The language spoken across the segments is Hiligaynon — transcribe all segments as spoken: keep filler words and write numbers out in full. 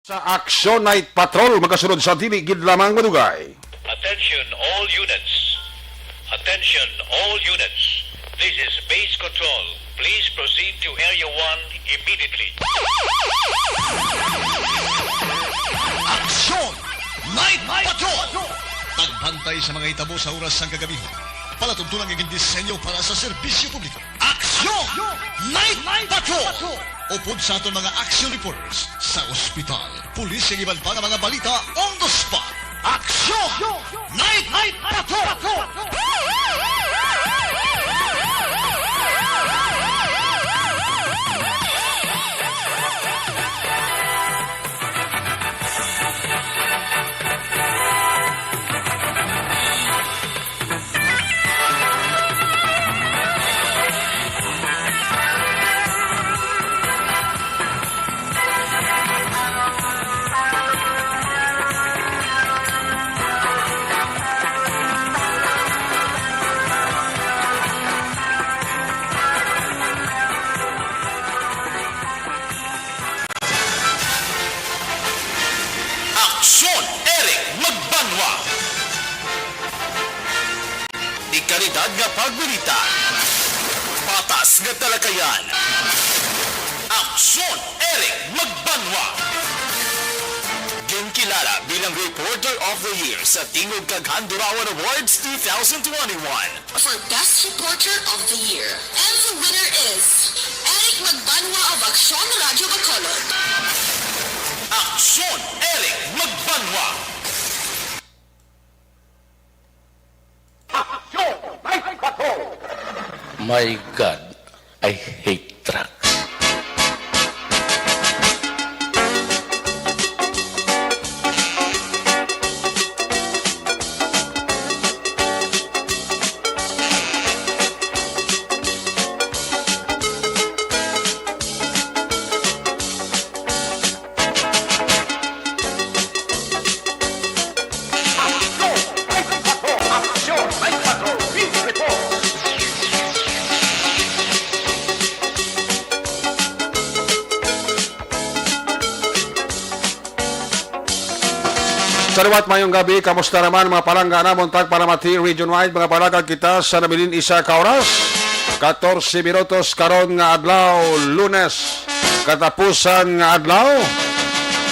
Sa Action Night Patrol, magasunod sa dili gid lamang madugay. Attention all units. Attention all units. This is base control. Please proceed to Area one immediately. Action Night Patrol. Pagbantay sa mga hitabo sa oras sang kagabi. Palatuntunan nga gindisenyo para sa serbisyo publiko. Action Night Patrol. Upod sa aton mga action reporters sa ospital, pulis, kag iban pa nga mga balita on the spot. Action Night Patrol. Aksyon, Eric Magbanwa. Dekalidad nga pagbalita. Patas nga talakayan. Aksyon, Eric Magbanwa. Ginkilala bilang Reporter of the Year sa Tingog kag Handurawan Awards two thousand twenty-one. For Best Reporter of the Year. And the winner is Eric Magbanwa of Aksyon Radyo Bacolod. Aksyon, Eric Magbanwa. Aksyon, Night Patrol. My God, I hate trucks. Sa liwat, mayong gabi. Kamusta naman, mga palangga namon tagpalamati region-wide? Mga palagad kita sa nabilin isa ka oras, katorse minutos karon nga adlaw, Lunes, katapusan nga adlaw,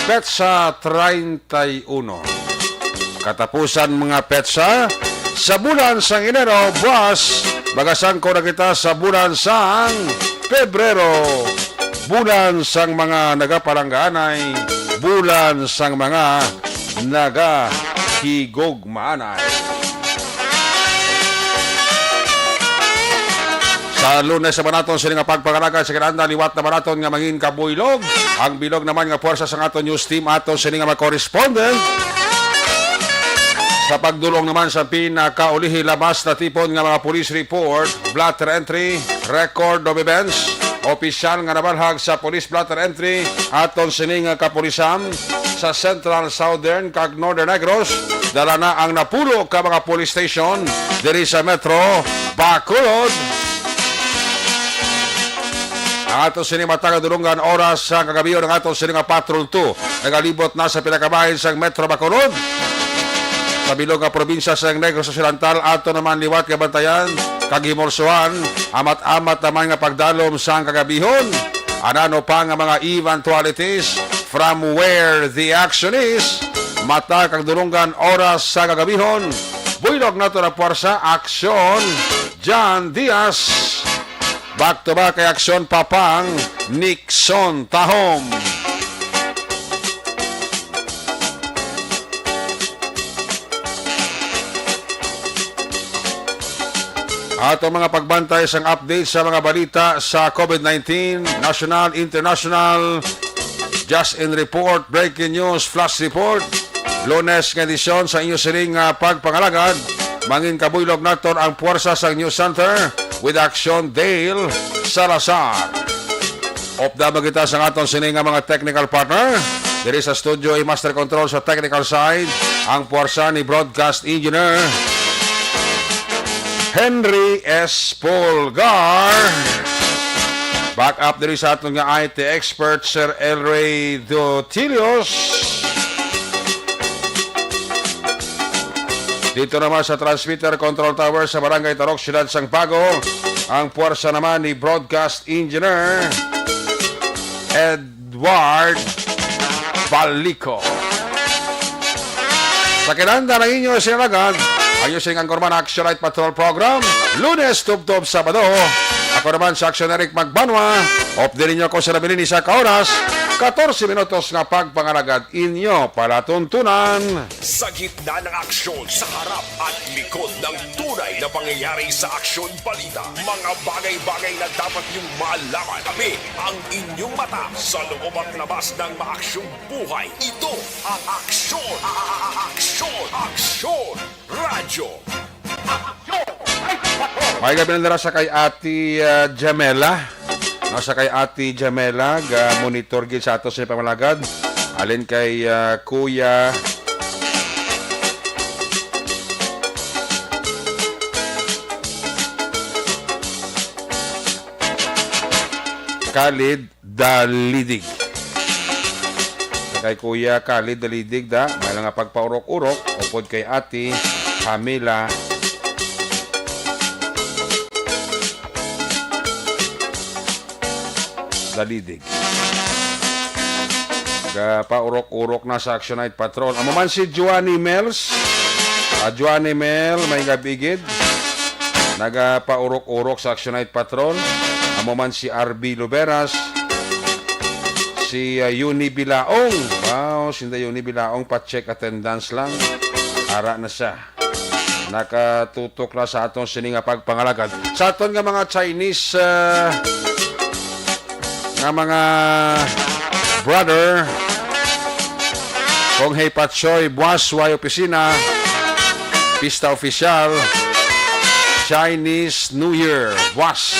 petsa treinta y uno. Katapusan mga petsa sa bulan sang Enero, buwas, magasangko na kita sa bulan sang Pebrero, bulan sang mga nagapalanggaanay, bulan sang mga nagahigugmaanay. Sa Lunes naman naton sini nga pagpangalagad sa kinahanglan, liwat naman naton nga mangin kabuylog. Ang bilog naman nga puwersa sang aton news team, aton sini nga mga correspondent. Sa pagdulong naman sa pinakaulihi, labas na tipon nga mga police report, blotter entry, record of events, opisyal nga nabalhag sa police blotter entry, aton sini nga kapulisan sa Central, Southern, kag Northern Negros, dala na ang napulo ka mga police station diri sa Metro Bacolod. Ang aton sini matag nga dulungan oras sa kagabi, ang aton sini nga Patrol two nagalibot na sa pila ka bahin sang Metro Bacolod. Sa bilog nga probinsya sang Negros Occidental, ato naman liwat nga bantayan kag himulsohan, amat-amat naman nga pagdalom sang kagabihon. Anano pa nga mga eventualities from where the action is, matag kag dulungan oras sa kagabihon. Buylog nato na puwersa, aksyon, John Diaz. Back to back kay aksyon, Papang Nixon Tahom. Ato mga pagbantay sang update sa mga balita sa COVID nineteen, national, international, just in report, breaking news, flash report. Lunes nga edisyon sa inyo sining nga pagpangalagad. Mangin kabuylog naton ang puwersa sang News Center with Action Dale Salazar. Upda man kita sa aton sini nga mga technical partner. Diri sa studio, i-master control sa technical side, ang puwersa ni broadcast engineer Henry S. Polgar. Back up diri sa aton nga I T expert, Sir Elray Dotilios. Dito naman sa Transmitter Control Tower sa Barangay Tarok, Siyudad sang Bago, ang puwersa naman ni Broadcast Engineer Edward Balico. Sa kinanda ng inyo sinalagan, ang inyo sing anchorman, Action Night Patrol Program, Lunes tubtob Sabado. Ako naman si Action Eric Magbanwa. Update ninyo ako sa nabilin ni sa ka oras, katorse minutos nga pagpangalagad inyo palatuntunan. Sa gitna ng aksyon, sa harap at likod ng tunay na pangyayari sa Aksyon Balita, mga bagay-bagay na dapat niyong malaman. Kami ang inyong mata sa loob at labas ng maaksyong buhay. Ito ang Aksyon, Aksyon, Aksyon Radyo. May gabi na dira sa kay Ate, ah, Jamela. No, sa kay Ate Jamela, ga monitor gid sa ato sa pangalagad. Alin kay, ah, Kuya Khalid Dalidig. Sa kay Kuya Khalid Dalidig da, may nga pagpaurok-urok, upod kay Ate Jamela Dalidig. Gapaurok-urok na sa Action Night Patrol. Amo man si Joanny Mels. Ah, Joanny Mel, may gabigid. Nagapaurok-urok sa Action Night Patrol. Amo man si R B Luberas. Si, ah, Yuni Bilaong. Wow, sinda Yuni Bilaong, pa-check attendance lang. Ara na siya. Nakatutok na sa aton sini nga pagpangalagad. Sa aton nga mga Chinese, ah, nga mga brother, Kong Hei Patsoy, Buas, Way Opisina, Pista Oficial, Chinese New Year, Buas,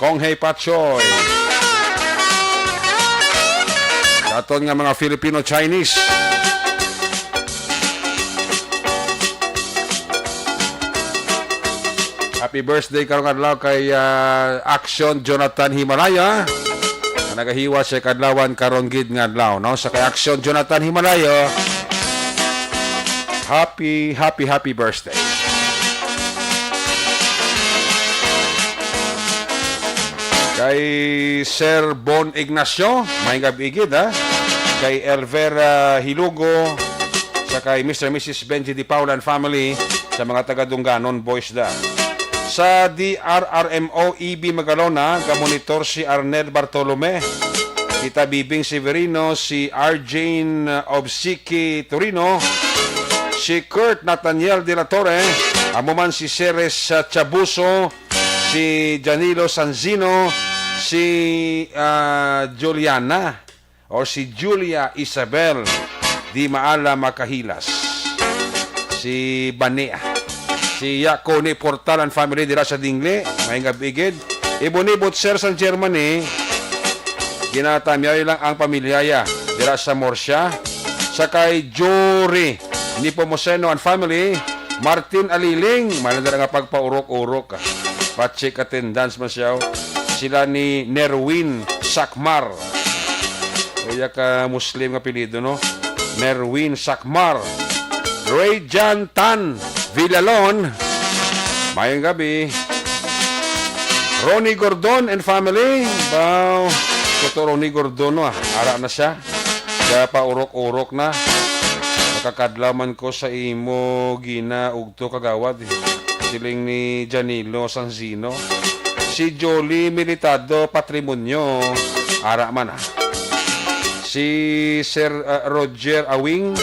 Kong Hei Patsoy. Sa aton nga mga Filipino-Chinese, Happy birthday karong adlaw kay, ah, Action Jonathan Himalaya, nga nagahiwa sa kadlawan karon gid nga adlaw, no? Sa kay Action Jonathan Himalaya, happy, happy, happy birthday. Kay Sir Bon Ignacio, may gab-i gid, ha? Kay Elvera Hilugo, sa kay Mister Missus Benji Di Paula and family, sa mga taga Dunganon Boys da. Sa D R R M O E B Magalona, gamonitor si Arnel Bartolome, Tita Bibing Severino, si Arjane Obsiki Torino, si Kurt Nathaniel de la Torre, amo man si Ceres, ah, Chabuso, si Janilo Sanzino, si, ah, Juliana or si Julia Isabel Di Maala Makahilas, si Banea, si Yakoni Portal and family dira sa Dingle, may gab-i gid. Ibon-ibot, sir, sa Germany, ginatamyay lang ang pamilyaya dira sa Murcia, sa kay Jory Nepomuceno and family, Martin Aliling, may na nga pagpaurok-urok, ah. Pa-check attendance man siya, oh. Sila ni Nerwin Sakmar. Uya ka Muslim nga apelyido, no? Nerwin Sakmar. Ray Jan Tan Villalon. Mayong gabi. Ronnie Gordon and family. Wow. Kuto Ronnie Gordon, no, ah. Ara na siya. Kaya paurok-urok na. Nakakadlaw man ko sa imo, Gina, ugto, kagawad, eh. Siling ni Janilo Sanzino. Si Jolie Militado, patrimonyo. Ara man, ah. Si Sir, ah, Roger Awing.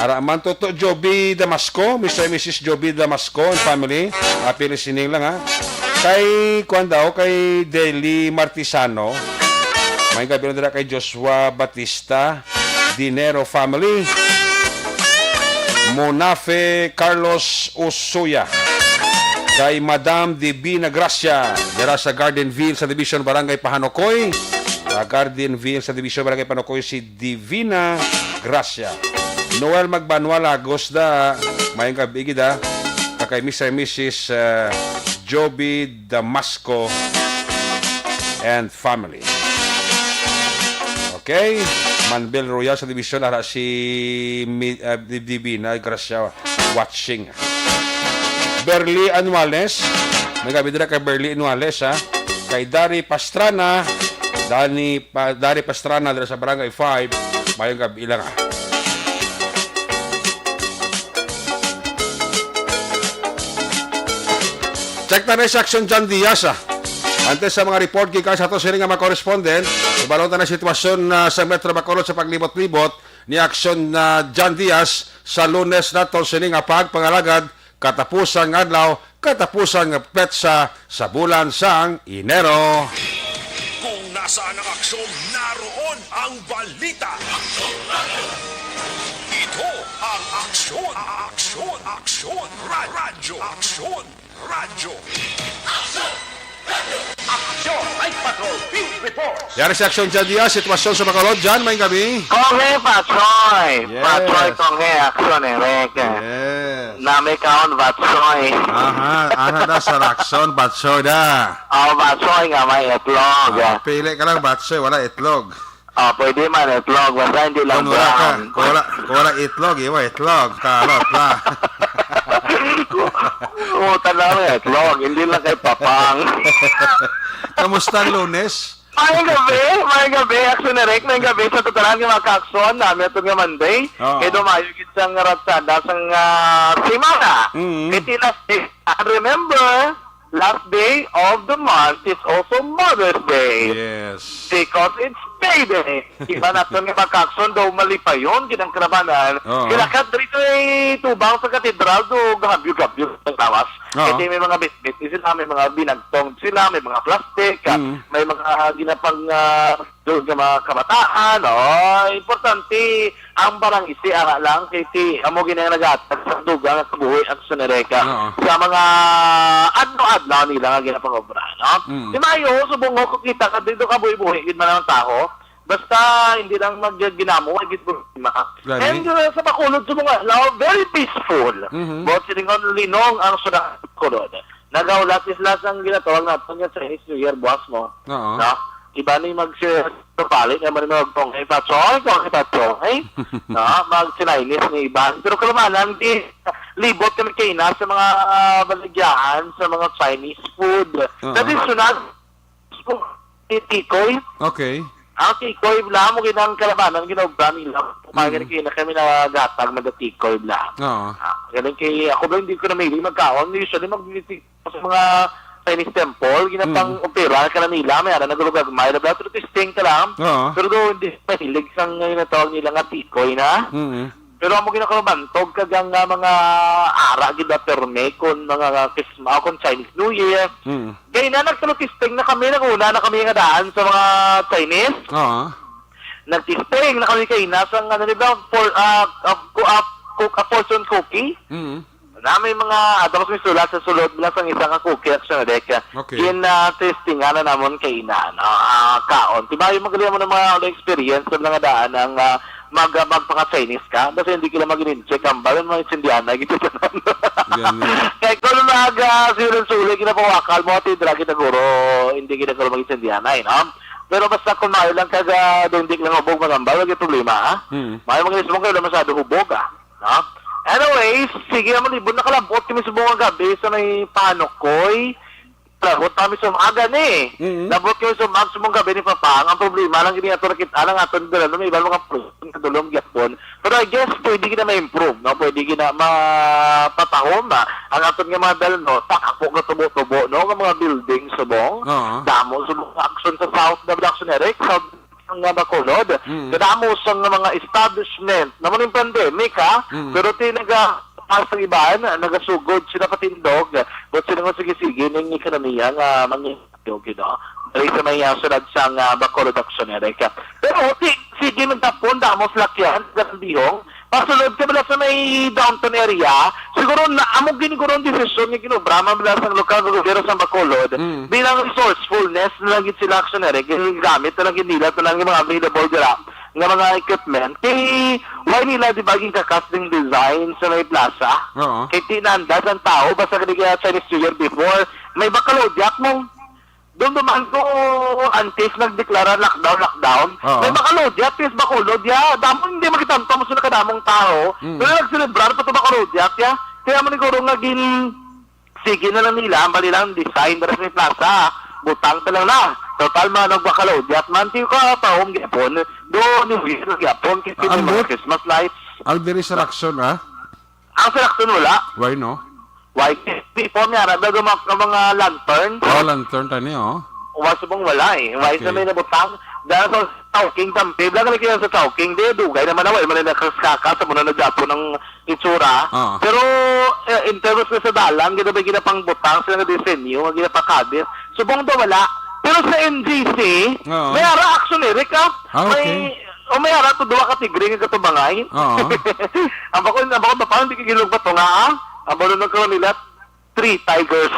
Ara man, Toto Joby Damasco, Mister and Missus Joby Damasco and family. Happy listening lang, ha. Kay, kuwan daw, kay Deli Martisano. May gabi na dira kay Joshua Batista, Dinero family. Monafe Carlos Usuya. Kay Madam Divina Gracia, dira sa Gardenville Subdivision, Barangay Pahanocoy. Ah, Gardenville Subdivision, Barangay Pahanocoy, si Divina Gracia. Noel Magbanwa Lagos da, mayong gabi gid, ah. Kay Mister and Missus, ah, Joby Damasco. and family. Okay, Manbil Royal sa division, ara si Mi-, ah, Di-, Divina Gracia watching. Berly Anuales, may gabi dira kay Berly Anuales, ha. Kay Dari Pastrana, Dani Pa-, Dari Pastrana dira sa Barangay five, mayong gabi lang, ha. Check na rin sa Action John Diaz, ah. Antes sa mga report gikan sa ato sini nga mga correspondent, ibalon ta na sitwasyon na sa Metro Bacolod sa paglibot-libot ni Action na John Diaz sa Lunes naton sini nga pagpangalagad katapusan nga adlaw, katapusan nga petsa sa bulan sang Enero. Kung nasaan ang aksyon, naroon ang balita. Ito ang Aksyon, Aksyon, Aksyon, Ra-, Radyo, Aksyon, Radyo. Aksyon! Night Patrol Field Report! Yari sa Action John Diaz, sitwasyon sa Bacolod. John, may gabi. Konghe Patsoy! Yes. Patsoy, Konghe, Aksyon, Eric. Yes. Nami kaon, Batsoy. Aha, ana da sa Action, Batsoy da. Oh, Batsoy nga may itlog. Ah, pili ka lang, Batsoy, wala itlog. Ah, pwede man, itlog. Basta hindi lang Kung wala ka, brown. Kung wala, kung wala itlog, iwa itlog. Karot la. Oo, tanaw, itlog. Hindi lang kay Papang. Kamusta ang Lunes? Maayong gabi, maayong gabi, Action Eric. Maayong gabi sa tanan nga mga ka-Action. Nami ato nga Monday. Oo. Kay dumayo gid sang ratsada sang, ah, semana. Mm. Kay tinas, eh, remember, last day of the month is also Mother's Day. Yes. Because it's payday. Iba naton nga mga ka-Action daw malipayon gid ang kalabanan. Oo. Kalakat diri kay tubang sa katedral do gahabyo-gabyo ang lawas. Oo. Kay may mga bitbit sila, may mga binagtong sila, may mga plastic, ah, Mm. may mga ginapang, ah, do nga mga kabataan. Oh, importante ang barangay si ara lang kay ti amo gid ang naghatag sa dugang nga kabuhi, Action Eric, ah, Oo. sa mga adlaw-adlaw nila nga ginapangobra, no? Mm. Di maayo, subong ko kita ka dito kabuhi-buhi gid man ang tawo. Basta hindi lang magginamo, ay gid problema. Gani. And, uh, sa Bacolod, subong adlaw, very peaceful. Mhm. But silingon linong ang sura Bacolod. Nagahulat sila sang ginatawag naton nga Chinese New Year, buwas mo. Oo. No? Iba ni mag-, palit naman ni mag-, "Konghe Patsoy, Konghe Patsoy." No? Mag-Chinese ni iba. Pero kalamanan, di, libot kami kay na sa mga, ah, baligyahan, sa mga Chinese food. Oo. Tradisyonal, ni tikoy. Okay. Ang tikoy, wala mo ginang kalabanan, ginaobra nila. Kaya Mm. gani kaya na kami nagatag, magatikoy, bla. Oo. Ah, ganun kay, ako ba, hindi ko na mahilig magkaon. Usually, magbibisita sa mga Chinese temple, ginapang Mm. opera ka na nila, may ara nagulugagmay, bla, pero testing ka lang. Oo. Pero do, hindi mahilig sang, yung natawag nila nga tikoy na. Mm. Pero amo gid ako nabantog kag ang, ah, mga ara gid ba perme kon mga Christmas, kon Chinese New Year. Mm. Kay na nagtulo-testing na kami, nag-una na kami nga daan sa mga Chinese. Oo. Nag-testing na kami kay na sa, ano, di ba, for, ah, ah, ku-, ah, cook, ah, fortune cookie. Mm. Na may mga, ah, tapos may sulat sa sulod lang sa isa nga cookie, actually, like, ah, Okay. gin, ah, testing, ano, namon kay na, no? Ah, kaon. Di ba, yung magaling mo ng mga, ano, experience sa mga daan ang, ah, mag-, magpaka-Chinese ka, basta hindi ka lang mag-incheck, ang balon mga Indiana, gito tanan. Gani. Kaya kung mag, ah, silang suli, kinapawakal mo, ati, dragi na guro, hindi kita guro mag-Indiana, eh, no? Pero basta kung maayo lang kag, ah, dungdik lang hubog, magambal, wala problema, ha? Hmm. Maayo, mga ismong kayo lang masyado hubog, ah. No? Anyways, sige, naman, ibon, nakalabot kami sa buong gabi sa may Panukoy. Labot kami sa umaga ni. Mm. Labot kami sa umaga sa mong gabi ni Papa. Ang problema lang, hindi ato nakita lang aton dala, no? May iba mga person, kadulom, gyapon. Pero I guess, pwede gina ma-improve, no? Pwede gina mapatahom, ah, ang aton nga mga dala, no? Takpo nga tubo-tubo, no? Nga mga building, subong. Oo. Damo, subong action sa South, double action, Eric. South nga Bacolod. Mm. Kadamo sa nga mga establishment. Naman yung pandemic, ha? Mm. Pero ti naga-, sa iban, nagasugod sila patindog. But sila nga sige-sige, ning ekonomiya nga mangyayog, you know. Dali sa may, ah, sulod sa nga Bacolod Action Area. Pero ti, sige, nagtapon, damo sila kiyan, sa Kandihong. Pasulod ka bala sa may downtown area, siguro na amo gini guro ang desisyon nga ginubraman bala sa lokal nga gobyerno sa Bacolod Mm. bilang resourcefulness na lang gid sila, action na rin, ginagamit na lang gid nila tanan nga mga available dira nga mga equipment. Kay why nila di ba ginka-custom design sa may plaza? Oo. Kay tinandas ang tao basta kay Chinese New Year before may bakalodyak mo. Dumduman ko, antes nagdeklara lockdown, lockdown, Oo. may Bacolod ya, yes, Bacolod ya. Damo, hindi makita ang tamo sila kadamong tao. Mm. Pero nagselebrar pa to Bacolod ya, ya. Kaya man siguro nga gin-, sige na lang nila, ang bali lang design dira sa plaza. Butang pa lang na. Total, man, nagbakalodya. At man, di ko pa home gyapon. Do, New Year na gyapon. Kasi Ah, may mga ambot? Christmas lights. Ang diri sa Lacson, ah? Ang sa Lacson, wala. Why, no? Why? Di po, may ara, daw mga, mga lantern. Oh, lantern tani, oh. Why, subong wala, eh. Why Okay. sa may nabutang? Dahil sa Chowking, tampi. Bla, kami kaya sa Chowking. Di, dugay naman na, wala man na nakaskaka sa muna na gyapon ng itsura. Ah. Pero, eh, in terms na sa dalan, gina ba ginapangbutang sila nga disenyo, nga ginapakabit? Subong daw wala. Pero sa M G C, Oo. may ara, Action Eric, ah. Ah, May, okay. O may ara to, duha ka tigre nga katubangay. Oo. Ang bakon, ang bakon, parang di kagilog ba to nga, ah? Ang bakon nagkaroon nila, three tigers.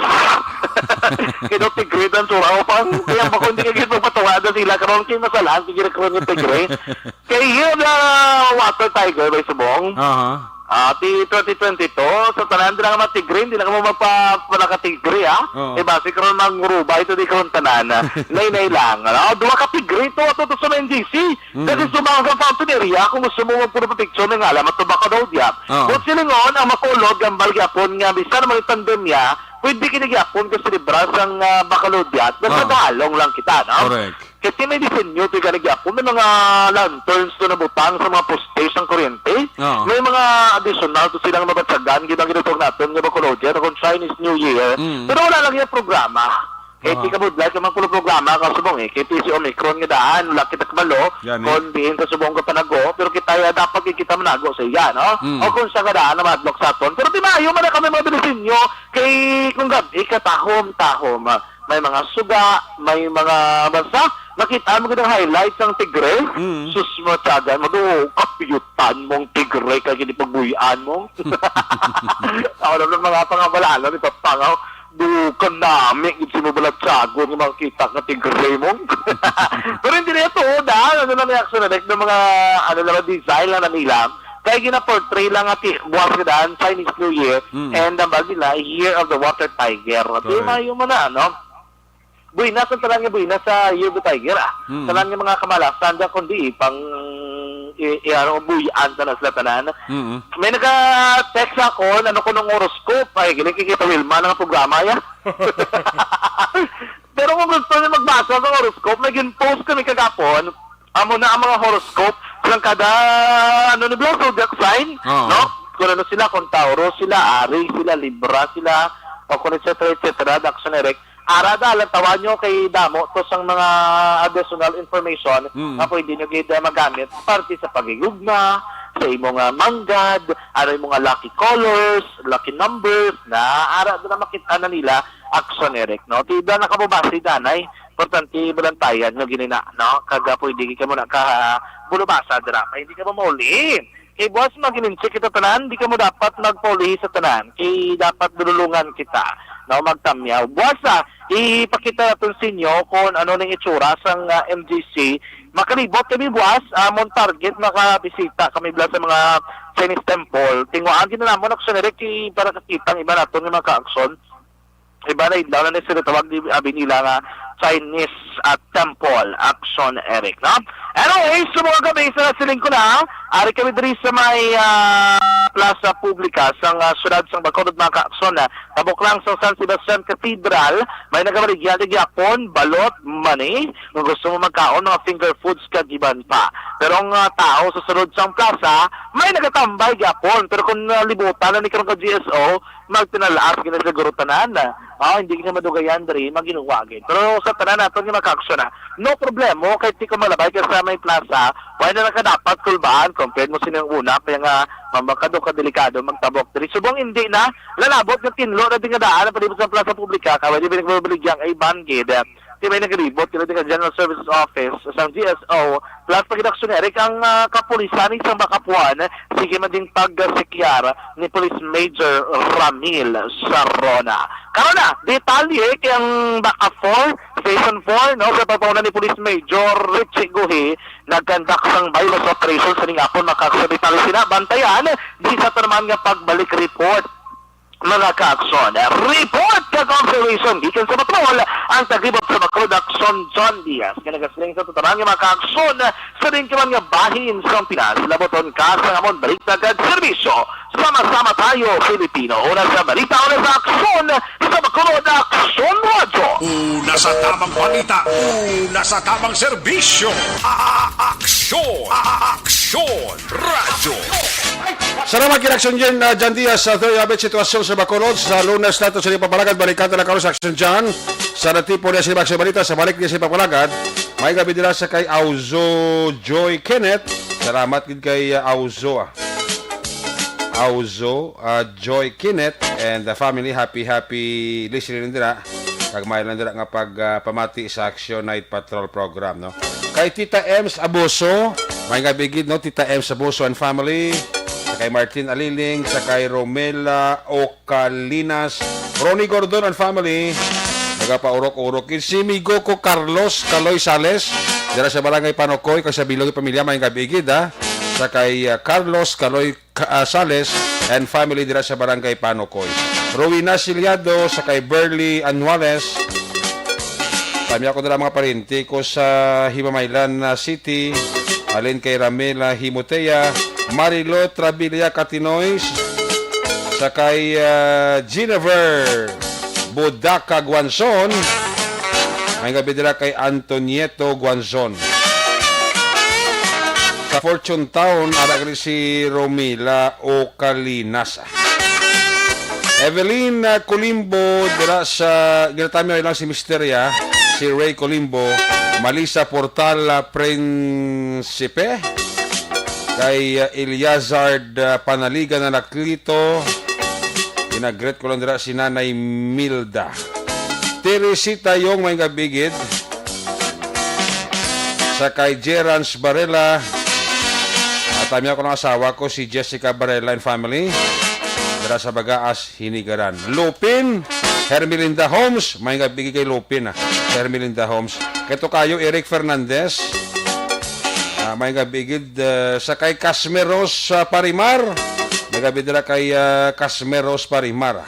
Kino tigre dan suraw pang, kaya ang bakon, di kagilog ba to nga, sila karon, kay masalaan, kay ginakaroon yung tigre. Kay yun, ah, water tiger, may subong. Aha. Ah, ti twenty twenty-two, sa tanan, di lang mga tigre, di lang mo magpa-, wala ka tigre, ah. Oo. Eh, basi karon mangrubay, ito di karon tanan. Nay-nay lang. Ah, duha ka tigre to, ato to sa M G C. Mm. Dati sumama sa fountain area, kung gusto mo magpuro pa picture, may ngalan, matubak ka daw diya. Oo. But silingon, ang makulog, ang balyapon nga, bisan may pandemya, pwede kini gyapon ka selebrar sang, ah, Bacolodiat. Basta Oo. dalong lang kita, no? Correct. Kasi may disenyo to gani gyapon, may mga lanterns to nabutang sa mga poste sang kuryente. Oo. May mga additional to silang mabatyagan, gibang ginatawag naton nga Bacolodiat o kung Chinese New Year. Mm. Pero wala lang yung programa. Kay Ah. di ka budlay sa mga pulo programa ka subong eh. Kay si Omicron nga daan, wala kita kabalo, Gani. kung diin sa subong ka panago, pero kita ya dapat kay kita manago sa iya, no? Mm. O kung siya nga daan na madlock sa aton. Pero di maayo man na kami mga Belisinyo, kay kung gabi ka tahom-tahom, ah, may mga suga, may mga basta, makita mo gid ang highlights ang tigre. Mm. Sus, matyagan mo, do, kapiyutan mong tigre, kay gini pagbuyan mo. Ako naman mga pangabalala, di ba, pangaw, do ka nami, gid si mo balatsagon nga makakita nga tigre mo. Pero hindi na ito, da. Ano na may action na, like, ng mga, ano na, design lang na nila. Kaya gina-portray lang nga ti-, buwas ka daan, Chinese New Year, Mm. and ang bag nila, Year of the Water Tiger. At Correct. yung mga, yung mga, ano, buinas ang tanan nga buinas sa Year of the Tiger, ah. Mm. Tanan nga mga kamalasan, da, kundi pang, i-, i-, ano, buyan sa na sila tanan. Mm. May naka-text ako, ano ko nung horoscope, ay, gini kikita Wilma ng programa, ya. Pero kung gusto niyo magbasa sa horoscope, may gin-post kami kagapon, amo na ang mga horoscope sa kada, ano ni Blas, zodiac sign, Oo. no? Kung ano sila, kung Tauro sila, Aries sila, Libra sila, o kung et cetera, et cetera, Daxon Eric. Ara da, lantawan nyo kay damo to sang mga additional information Mm. nga pwede nyo gid, ah, magamit parte sa pagigugma, sa imo nga manggad, ano yung mga lucky colors, lucky numbers, na ara da na makita na nila, Action Eric, no? Ti da na kababasi danay, importante bulantayan nyo ginina, no? Kaga pwede ka mo na ka bulubasa dira, pa hindi ka mo mauli. Kay buwas magininsi kita tanan, di ka mo dapat magpauli sa tanan. Kay dapat dululungan kita, no? Magtamyaw. Buwas, ah, ipakita naton sa inyo kung ano ning itsura sang, ah, M G C. Makalibot kami buwas, amon target makabisita kami bala sa mga Chinese temple. Tinguhaan kita namon, Action Eric, kay para kakita ang iba naton nga mga ka-action. Iba na, indaw na ni sila tawag ni abi nila nga Chinese, ah, temple, Action Eric, no? Anyways, so mga gabi sa siling ko na, ari kami diri sa may, ah, Plaza Publica sa, ah, siyudad sang Bacolod, mga ka-action, ah, tabok lang sa San Sebastian Cathedral, may nagabaligya sa gyapon, balot, mani, kung gusto mo magkaon, mga finger foods, kag iban pa. Pero ang, ah, tao sa sulod sang plaza, may nagatambay gyapon. Pero kung, ah, libutan na ni karon ka G S O, magtinalaas gina siguro tanan. Ah, hindi niya madugayan diri, maginuwa gid. Pero sa tanan naton nga makaaksyon na, no problemo, kahit di ka malabay ka sa may plaza, wala na lang ka dapat kulbaan, compared mo sining una, kaya nga, mamakado ka delikado, magtabok diri. Subong hindi na, lalabot nga tinlo na din nga daan, ang palibot sa plaza publika, kaya di ba nagbabaligya ang iban gid. Di ba naglibot, kaya di ka General Services Office, sa G S O, Plus, pagkita ko, Eric, ang, ah, kapulisan ni isang makapuan, sige man ding pagsikyar ni Police Major Ramil Sarona. Karon na, detalye kay ang Baca four, Station four, no, sa pagpauna ni Police Major Richie Guhi, nagkandak sang bypass operation sa ningapon, makakasabit na sina, bantayan, di sa tanan nga pagbalik report. Mga ka-aksyon, report kag observation gikan sa Bacolod, ang taglibot sa Bacolod, Aksyon John Diaz, nga nagasiling sa tuturan nga mga ka-aksyon sa diin ka man nga bahin sa Pinas, labuton ka sang amon balita kag serbisyo. Sama-sama tayo, Filipino. Una sa balita, una sa aksyon, sa Bacolod Aksyon Radyo. Una sa tamang balita, una sa tamang serbisyo. A-, a-, aksyon, a-, a-, aksyon, radyo. Salamat kay Aksyon Jen, ah, Jan Diaz, sa Toy Abet Sitwasyon sa Bacolod. Sa Lunes nato sa Ipapalagad, balikan na karon sa Aksyon Jan. Sa natipon niya sa Aksyon Balita, sa balik niya sa Ipapalagad, may gabi nila sa kay Auzo Joy Kenneth. Salamat gid kay, ah, Auzo, ah. Auzo, ah, Joy Kenneth and the family. Happy, happy listening nila. Kag may lang dira nga pag, ah, pamati sa Action Night Patrol program, no? Kay Tita Ems Abuso, may nga bigid, no? Tita Ems Abuso and family. Sa kay Martin Aliling, sa kay Romela Ocalinas, Ronnie Gordon and family. Nagapaurok-urok gid si Migo ko Carlos Kaloy Sales, dira sa Barangay Panokoy, kag sa Bilog nga pamilya, may nga bigid, ha? Sa kay, ah, Carlos Kaloy Ca-, ah, Sales and family dira sa Barangay Panokoy. Rowena Siliado, sa kay Burley Anuales. Kami ako nila mga parinti ko sa Himamaylan, ah, City. Alin kay Ramela Himotea, Marilo Trabilia Catinoy, sa kay, ah, Jennifer Bodaka Guanzon. May gabi dira kay Antonieto Guanzon. Sa Fortune Town, ara gali si Romila Ocalinas. Evelyn, ah, Colimbo, dira sa, ginatamyaw lang si Mister ya, si Ray Colimbo, Malisa Portal, ah, Prinsipe, kay, ah, Eliazard, ah, Panaligan Anacleto, ginagret ko lang dira si Nanay Milda. Teresita Yong, may gabigid. Sa kay Gerans Barela, at kami ako ng asawa ko, si Jessica Barela and family. Dira sa Bagaas, Hinigaran. Lupin, Hermelinda Homes, may nga bigay kay Lupin, ah, sa Hermelinda Homes. Kay Tokayo Eric Fernandez, ah, may nga bigid, ah, sa kay Casmeros, ah, Parimar. Nagabid dira kay, ah, Casmeros Parimar.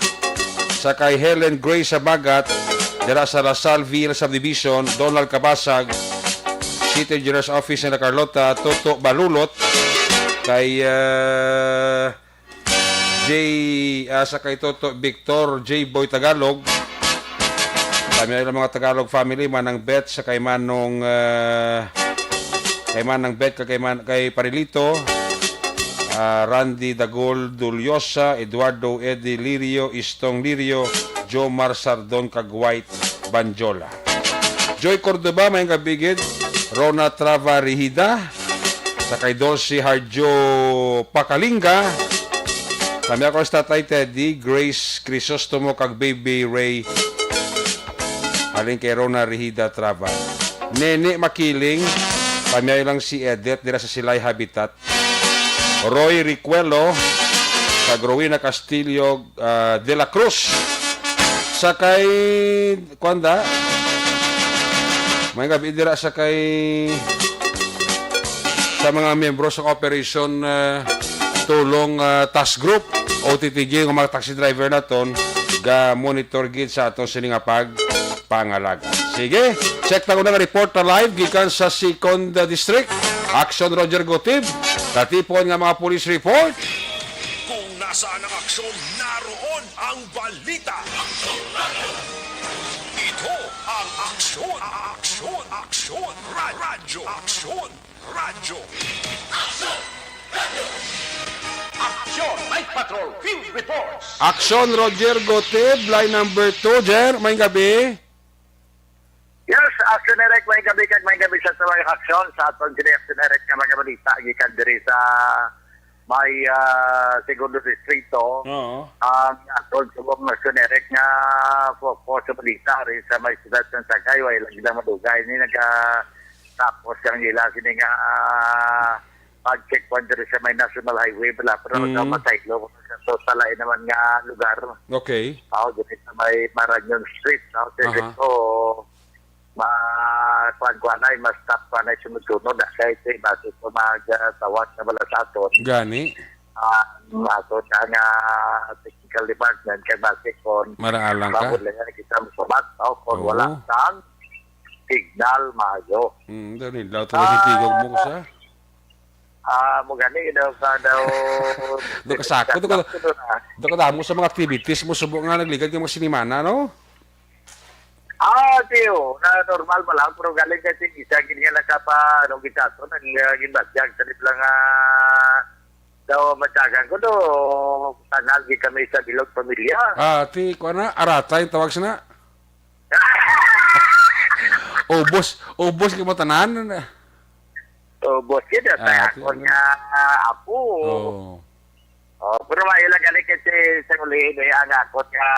Sa kay Helen Grace Sabagat, dira sa La Salle V L Subdivision, Donald Cabasag, City Engineer's Office, Santa Carlota, Toto Balulot, kay, ah, J, ah, sa kay Toto Victor, J Boy Tagalog. Kami ang mga Tagalog family, Manang Bet, sa kay Manong, ah, kay Manang Bet, kay, kay Man-, kay Parilito, ah, Randy Dagol Duliosa, Eduardo Eddie Lirio, Istong Lirio, Jomar Sardon, kag White Banjola. Joy Cordoba, may gabigid, Rona Trava Rihida, sa kay Dulce Harjo Pakalinga. Kami ako sa Tatay Teddy, Grace Crisostomo, kag Baby Ray. Halin kay Rona Rihida Trava. Nene Makiling, kami lang si Edith, dira sa Silay Habitat. Roy Ricuelo, kag Rowena Castillo, ah, de la Cruz. Sa kay, kuwan da? May gabi dira sa kay, sa mga miyembro sa Operation, ah, Tulong, ah, Task Group, O T T G, nga mga taxi driver naton, ga-monitor gid sa aton sini nga pag pangalaga. Sige, check ta ko nga report na live gikan sa Second, uh, District. Action Roger Gutib, natipon nga mga police report. Kung nasaan ang aksyon, naroon ang balita. Ito ang Aksyon, Aksyon, Aksyon, Ra-, Radyo Aksyon. Radyo. Aksyon! Aksyon! Night Patrol Field Reports! Aksyon, Roger Gotib, line number two, Jer, may gabi. Yes, Aksyon Eric, may gabi kag may gabi sa, sa mga aksyon sa aton kini Aksyon Eric nga mga balita gikan diri sa may, ah, Segundo Distrito. Oo. Ang aton subong Aksyon Eric nga fo-, focus sa balita rin sa may siyudad sa Sagay, way lang gid madugay ni naga tapos ang ila sini nga, ah, pag-checkpoint diri sa may National Highway, bala, pero Mm. nagkamasaylo sa, sa lain naman nga lugar. Okay. Ako, diri sa may Marañon Street, no? Aha. So, ma-, kuwan, kuwan ay, mas stop, kuwan ay, sunod-sunod, ah, kay ito, base sa mga, ah, tawag na bala sa aton. Gani. Ah, ato siya nga, Electrical Department, kay basi kon Maraalang ka. Mabudlayan kita mo sa bat, no? Kon Oo. wala sang signal, maayo. Mm, daw ni, daw to Ah, tigog mo ko sa. Ah, mo gani daw ka daw. Do kasako, do ka, Sakto na. do ka damo sa mga activities mo, subo nga nagligad ka mga sinimana, no? Ah, tiyo, na normal pa lang, pero galing kasi isa gid nga nakapa, ano, gitato, nang, ah, ginbatyag, sa lang, ah, daw matyagan ko, do, tanal gid kami sa bilog pamilya. Ah, ti, kuha na, arata yung tawag sana. Ubos, ubos yung matanan. Ubos yun, at Ah, ako ti, nga apo. Oh. Oh, pero may ilang galing kasi sa ulihin, eh, ang ako nga,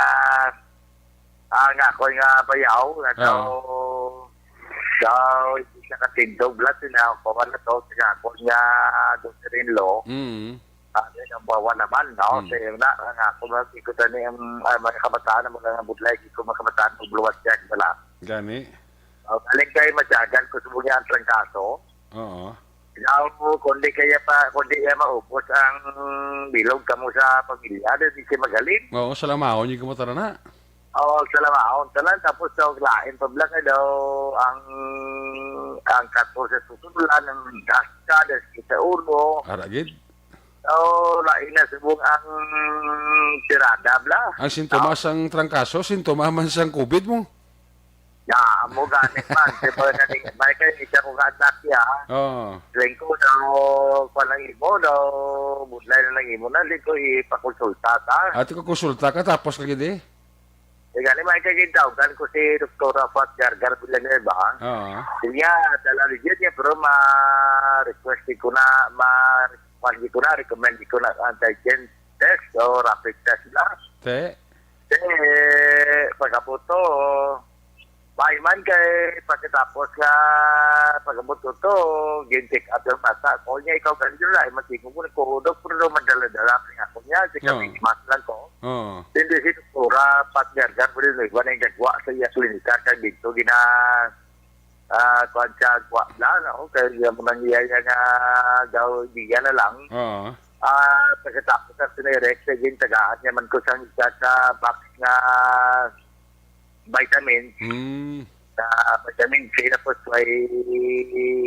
ang ako nga bayaw, nga Oh. daw, daw, hindi siya katindog, blood, na ako, wala to, sa ako nga, daughter-in-law. Mm. Ah, yun ang bawa naman, no? Hmm. Kasi yun na, ang ako na, ikaw tani ang, ah, mga kabataan, ang mga budlay, ikaw mga kabataan, ang bluwas yan, wala. Gani. Oh, galing kay matyagan ko sa mga ang trangkaso. Oo. Now, kundi kaya pa, kundi kaya maubos ang bilog kamo sa pamilya, di siya magaling. Oo, salamahon yung kumutara na. Oo, salamahon. Tanan, tapos sa lain pa bla ka daw, ang, ang kato sa susulan, ang gasta, sa ulo. Ara gid. So, lain na subong ang tirada, bla. Ang sintomas Ah. sang trangkaso, sintomas man sang covid mo. Ya, amo gani man. Di ba gani, may kay isa ko ka anak ya. Oo. Lingko daw, pa lang imo daw, budlay na lang imo na, di ko ipakonsulta ta. Ate ko konsulta ka, tapos lagi di? Di gani, may kay gintawgan ko si Doktora Fat Gargar Villanueva. Oo. Siya, dala legit niya, pero ma-request ko na, ma-, kuwan ko na, recommend ko na antigen test o rapid test na. Te? Te, pagkabuto, may man kay pagkatapos nga pagkabuto to, gin-check up yung bata. Ko niya, ikaw ganito na, ay matingog mo, nagkuhudog, pero daw madala-dala, kaya ako niya, si Oo. kami, mas lang ko. Oo. Hindi si Doktora Pat Gargar, pero yung iba na yung gagwa sa iya klinika, kay dito, gina-, ah, kuwan siya, gwa na, no? Kaya mo nang iya, iya nga daw, iya na lang. Oo. Ah, pagkatapos sa sinirek, sa gintagaan niya man ko sa isa ka box nga vitamin. Hmm. Sa vitamin C, tapos may,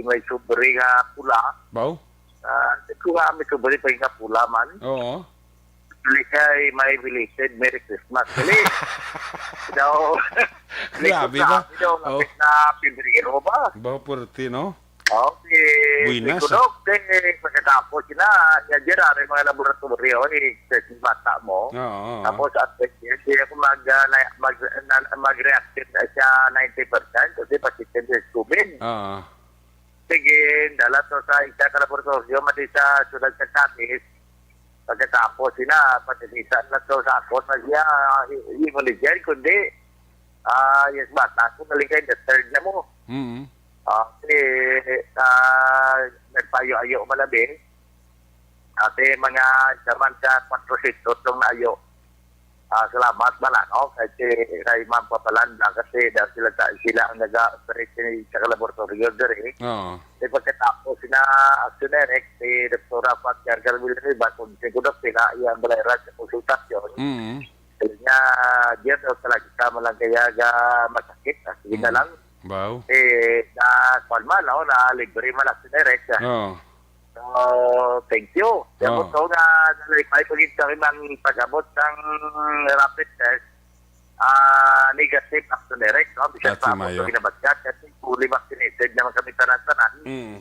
may sobre nga pula. Baw? Ah, di ko nga, may sobre pa nga pula man. Oo. Dili kay may belated Merry Christmas. Dili. Daw, Grabe ba? grabe daw, Oh. lapit na Pebrero ba? Baw, puwerte, no? Oh, si Buenas, si Kudok, eh, pagkatapos sila, ya, dira, rin mga laboratorio, eh, sa bata mo. Oo, oo. Tapos, at the end, siya kung mag, ah, na, mag, na, mag-react na siya ninety percent kasi positive sa COVID. Oo. Sige, dala to sa isa ka laboratorio, mati sa siyudad sa Capiz. Pagkatapos sila, patilisa na to sa ako na siya, i-, imo ni Jen, kundi, ah, yes, bata ko, naligay na third na mo. Mm. Ah, si, ah, nagpayo-ayo malabi. Ate, mga isa man sa kwatro siyento tong naayo. Ah, salamat bala, no? Kay si, kay Ma'am Papalanda kasi daw sila ta-, sila ang naga-operate ni sa laboratorio diri. Oo. Di pagkatapos sina Action Direct, si Doktora Pat Gargar Villanueva, kung siguro sila iyang balayran sa konsultasyon. Mm. Kaya niya, diyan daw talaga ka man lang kaya ga masakit. Ah, sige na Mm. lang. Wow. Eh, na, kwan man, no? Na libre man Action Direct. Ah. Oo. So, thank you. Kaya Oh. mo to nga, nalipay pa gid kami ng pag-abot ng rapid test, ah, negative Action Direct, no? Bisan That's pa ako Mayo. Sa ginabatyan, kasi fully vaccinated naman kami tanan-tanan. Mm.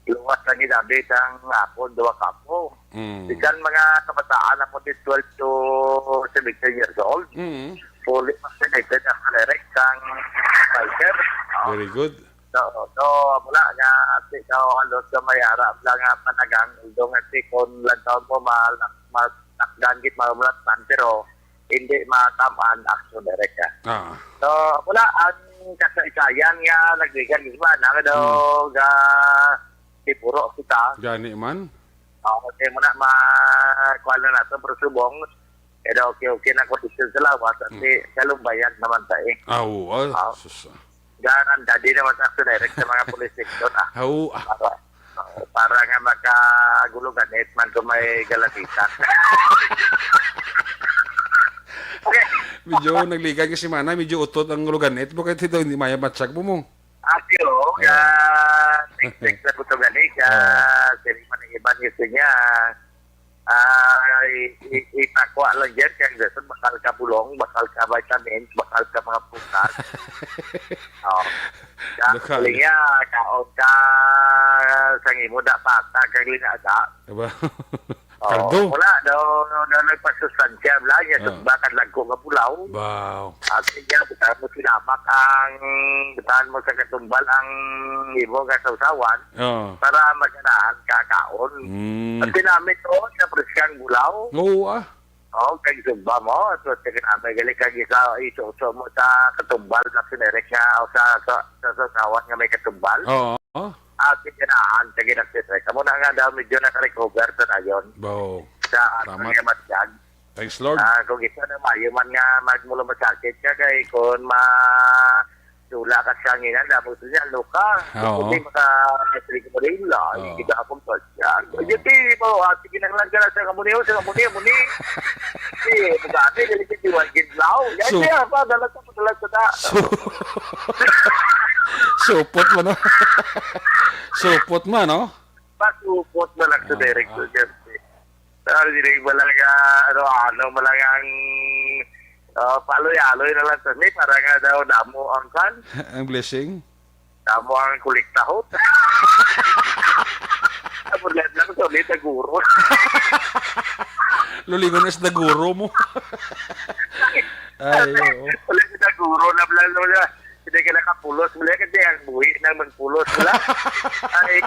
Luwas lang gid abi ang ako, duwa ka ako. Mm. Bisan mga kabataan ako, di twelve to seventeen years old. Mm. Fully vaccinated Action Direct, sang Pfizer. No? Very good. So, so, wala nga, ate, no, halos sa may harap lang nga panagang, although nga, ate, kung lantaw mo, ma-, ma-, takdan gid, mamulat man, pero hindi matamaan Action Direct, ah. Ah. So, wala, ang kasaysayan nga nagbigan, di ba, na, ano, Hmm. ga, sipuro kita. Gani man. Oo, kasi mo na, ma-, kuha na nato, pero subong, pero okay, okay na kondisyon sa lawas, at Hmm. si, kalumbayan naman tayo, eh. Ah, oo, ah, Oo. sus, ah. Garan, dadi naman sa direct sa mga police station, ah. Haw, ah. Para, para nga makagulugan, eh, man kung may galamitan. Medyo nagligan ka semana, medyo utot ang luganit. Bakit ito hindi maya matsyag mo mo? Ati, oo, Ah. ka, text-text na ko to gani, ka, Ah. sila man ang iban gusto niya, ah, i-, i-, ipakwa lang dyan, kaya gusto, bakal ka bulong, bakal ka vitamins, bakal ka mga prutas. Oh. Ka, Bakal. Kaya, kaon ka, sang imo na pata, kag linada. Diba? Oo, Kaldo. Wala, daw, daw, daw nagpasustansya, wala niya, Ah. Sa bakal lang ko nga bulaw. Wow. At siya, bitahan mo sinamak ang, bitahan mo sa katumbal ang imo nga sawsawan Oo. Para maganahan ka kaon. Mm. At sinamit to, sa preskang bulaw. Oo, ah. Oo, kag sugba mo, so, sige na, may gali kag isa, isuso mo sa katumbal na sinerek nga, o sa, sa, sa sawsawan nga may katumbal. Oo. At ganahan, sige na, sinerek. Amo na nga daw, medyo nakarecover sa dayon. Wow. Sa ato Salamat. Nga matyag. Thanks, Lord. Ah, kung isa na mayo man nga magmulo masakit ka, kay kung ma-, dula ka sa hanginan, damo sa niya, ano ka? Oo. Hindi maka-, hindi ka marila. Oo. Hindi ka akong pasyan. Oo. Hindi mo, ah, sige na lang ka na sa kamuni, oh, sa kamuni, muni. Hindi, magkakit, hindi ka diwang gidlaw. Yan So, siya, pa, dala sa, dala sa na. So, supot mo, no? Supot mo, no? Pasupot na lang sa Ah, direct ah. to Jersey. Pero dili mo lang, ah, ano, ano mo lang ang, ah, paloy-aloy na lang sa ni, para nga daw damo ang kan, Ang blessing? Damo ang kuliktahot. Ang problema lang sa ulit na guro. Lulingon is the guro mo. Ay, oo. Ulit na guro na lang, no, na. Hindi ka nakapulos, muli ka di ang buhi nang magpulos, wala. Ay.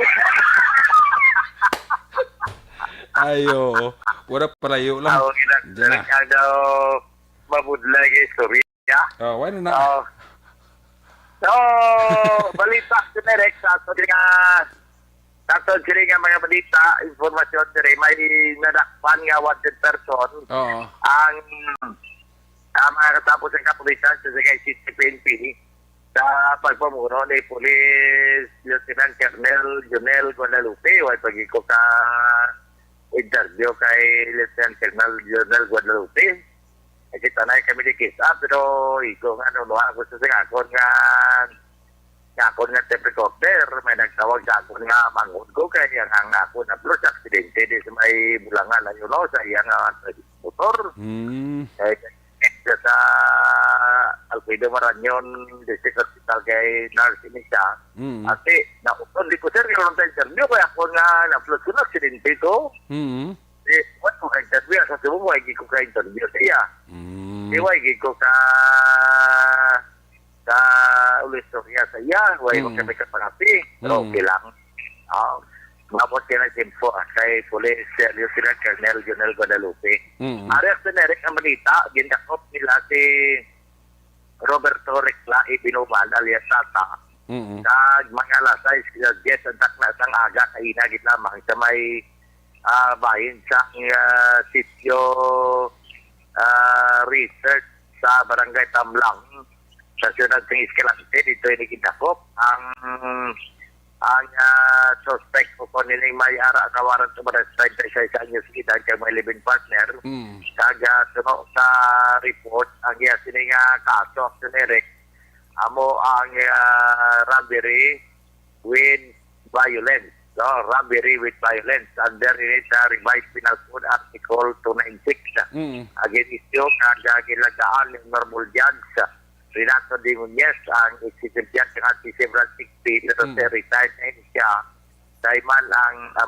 Ay, oo. Wala, palayo lang. Tawag na, Diyan na. Talaga daw, mabudlay nga istorya. Oh, why not? Oh. So, balita, Direk, sa ato nga, sa ato sila nga mga balita, informasyon, dire, may nadakpan nga wanted person. Oo. Ang, ang mga katapos ng kapulisan sa Sagay City P N P, sa pagpamuno ni Police Lieutenant Colonel Jonel Guadalupe, way pag-iko ka interview kay Lieutenant Colonel Jonel Guadalupe. Nakita na kami ni Kisa, pero iko nga, no, no, ako sa sing akon nga, nga akon nga tape recorder, may nagtawag sa akon nga manghod ko, kay ang, ang akon na plus aksidente di sa may Bulangan, ano, no, sa iyang, ah, motor. Hmm. Eh, sa Alfredo Marañon District Hospital kay nurse ini siya. Mm. Ate, nauton di ko, sir, yung tayo interview, kaya ako nga na-plus ko na, aksidente ko. Mm. Di, what ko ka-interview, sa sumo mo, hindi ko ka-interview sa iya. Mm. Di, wa, hindi ko ka, ka ulistorya sa iya, wa, Mm. kami kapangapi. Pero Mm. Okay lang. Ah, maabot ka na sa info, ah, kay Police, eh, Lieutenant Colonel Jonel Guadalupe. Mm. Ari sa Merek ang balita, gindakop nila si Roberto Recla Ibinuman alias Tata. Mm. Kag mga alas sais, alas diyes ang takna sang aga, kaina gid lamang sa may, ah, bahin sang, ah, sitio, ah, Research sa Barangay Tamlang, sa siyudad sang Escalante, dito ini gindakop ang, ang, ah, suspect o kung nining may ara nga warrant of arrest, treinta y seis anyos edad, kag may live-in partner. Mm. Kag, ah, suno sa report, ang iya sini nga kaso, Action Eric, amo ang, ah, robbery with violence. No? Robbery with violence under ini sa Revised Penal Code Article two nine six. Mm. Against issue kag, ah, gilagaan ni Honorable Judge Renato D. Muñez, ang executive judge nga si Several sixty, pero Mm. sa retired na ini siya. Dahil man ang, ah,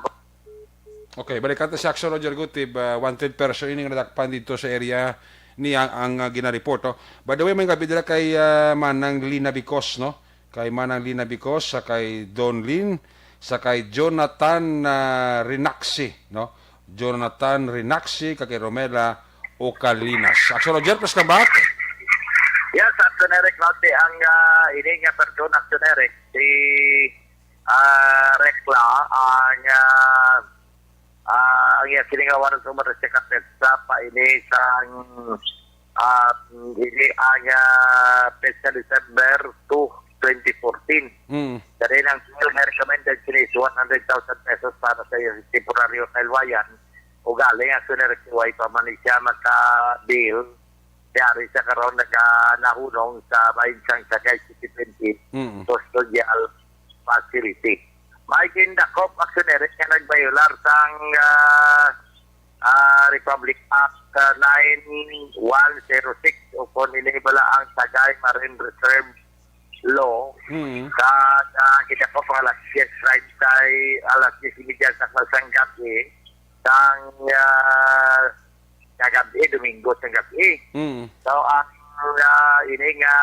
Okay, balik nato si Action Roger Gutib, ah, wanted person ini nga nadakpan dito sa area ni ang, ang, ah, ginareport, no? By the way, may gabi dira kay, ah, Manang Lina Bicos, no? Kay Manang Lina Bicos, sa kay Don Lin, sa kay Jonathan, ah, Rinaxi, no? Jonathan Rinaxi, kag kay Romela Ocalinas. Action Roger, please come back. Yes, Action Eric, Lote, ang, ah, ini nga person, Action Eric, si, ah, Recla, ang, ah, ah, ang iya silingawan sa umares sa kapetsa pa ini sang, ah, ini ang, ah, petsa December two, twenty fourteen. Mm. Kani nang bail nga recommended sini is one hundred thousand pesos para sa iya temporaryo nga hilwayan. Ugaling ang sunerek way pa man ni siya maka-bail, Yari sa karon naga-, nahunong sa bahin sang Sagay City Twenty Mm. Custodial Facility. May gindakop aksyoneris nga nagbayolar sang, ah, ah, Republic Act, ah, nine one zero six, o kung ini bala ang Sagay Marine Reserve Law, Mm. sa, sa gindakop ang alas diyes treinta, alas diyes y media sa, sang gabi, sang, ah, kagabi, Domingo sa gabi. Mm. So, ang, ah, ini nga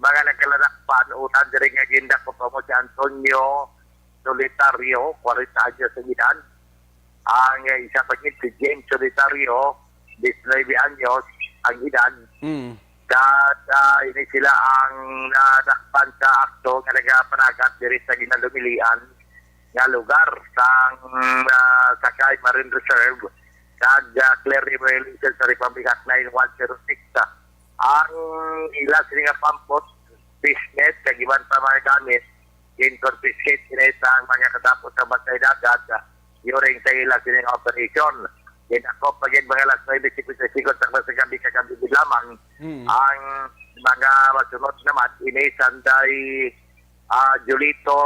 mga nagkaladakpan, una diri nga gindakop amo si Antonio Solitario, kwarenta anyos ang edad. Ang, ah, isa pa gid si James Solitario, diecinuebe anyos ang edad. Mm. Sa, sa ini sila ang nadakpan sa akto nga nagapanagat diri sa ginalumilian nga lugar sang, ah, Sagay Marine Reserve kag, ah, clear violation sa Republic Act nine one zero six. Ang ila sini nga pampot, fishnet, kag iban pa mga gamit, gin-confiscate sila sa mga katapos sa bantay dagat, ah, during sa ila sini nga operation. Gindakop pa gid mga alas nuebe cincuenta y cinco sa, sa gabi, kagabi gid lamang. Mm. Ang mga masunod naman, ini sanday, ah, Julito,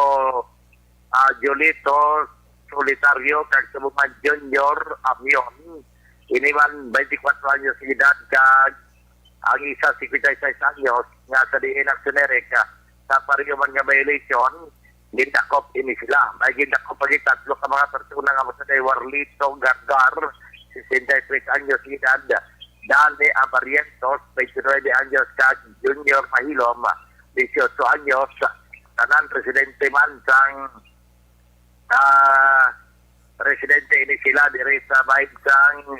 ah, Julito Solitario kag subong man Junior Amion. Ini man, twenty-four anyos ang edad, kag ang isa, cincuenta y seis anyos, nga sa diin aksyonerik, ah, sa pareho man nga violation, gindakop ini sila. May gindakop pa gid tatlo ka mga persona nga masunod kay Warlito Gargar, sesenta y tres anyos ang edad, Dani Abarientos, twenty-nuebe anyos, kag Junior Mahilom, dieciocho anyos, tanan residente man sang, ah, residente ini sila diri sa bahin sang,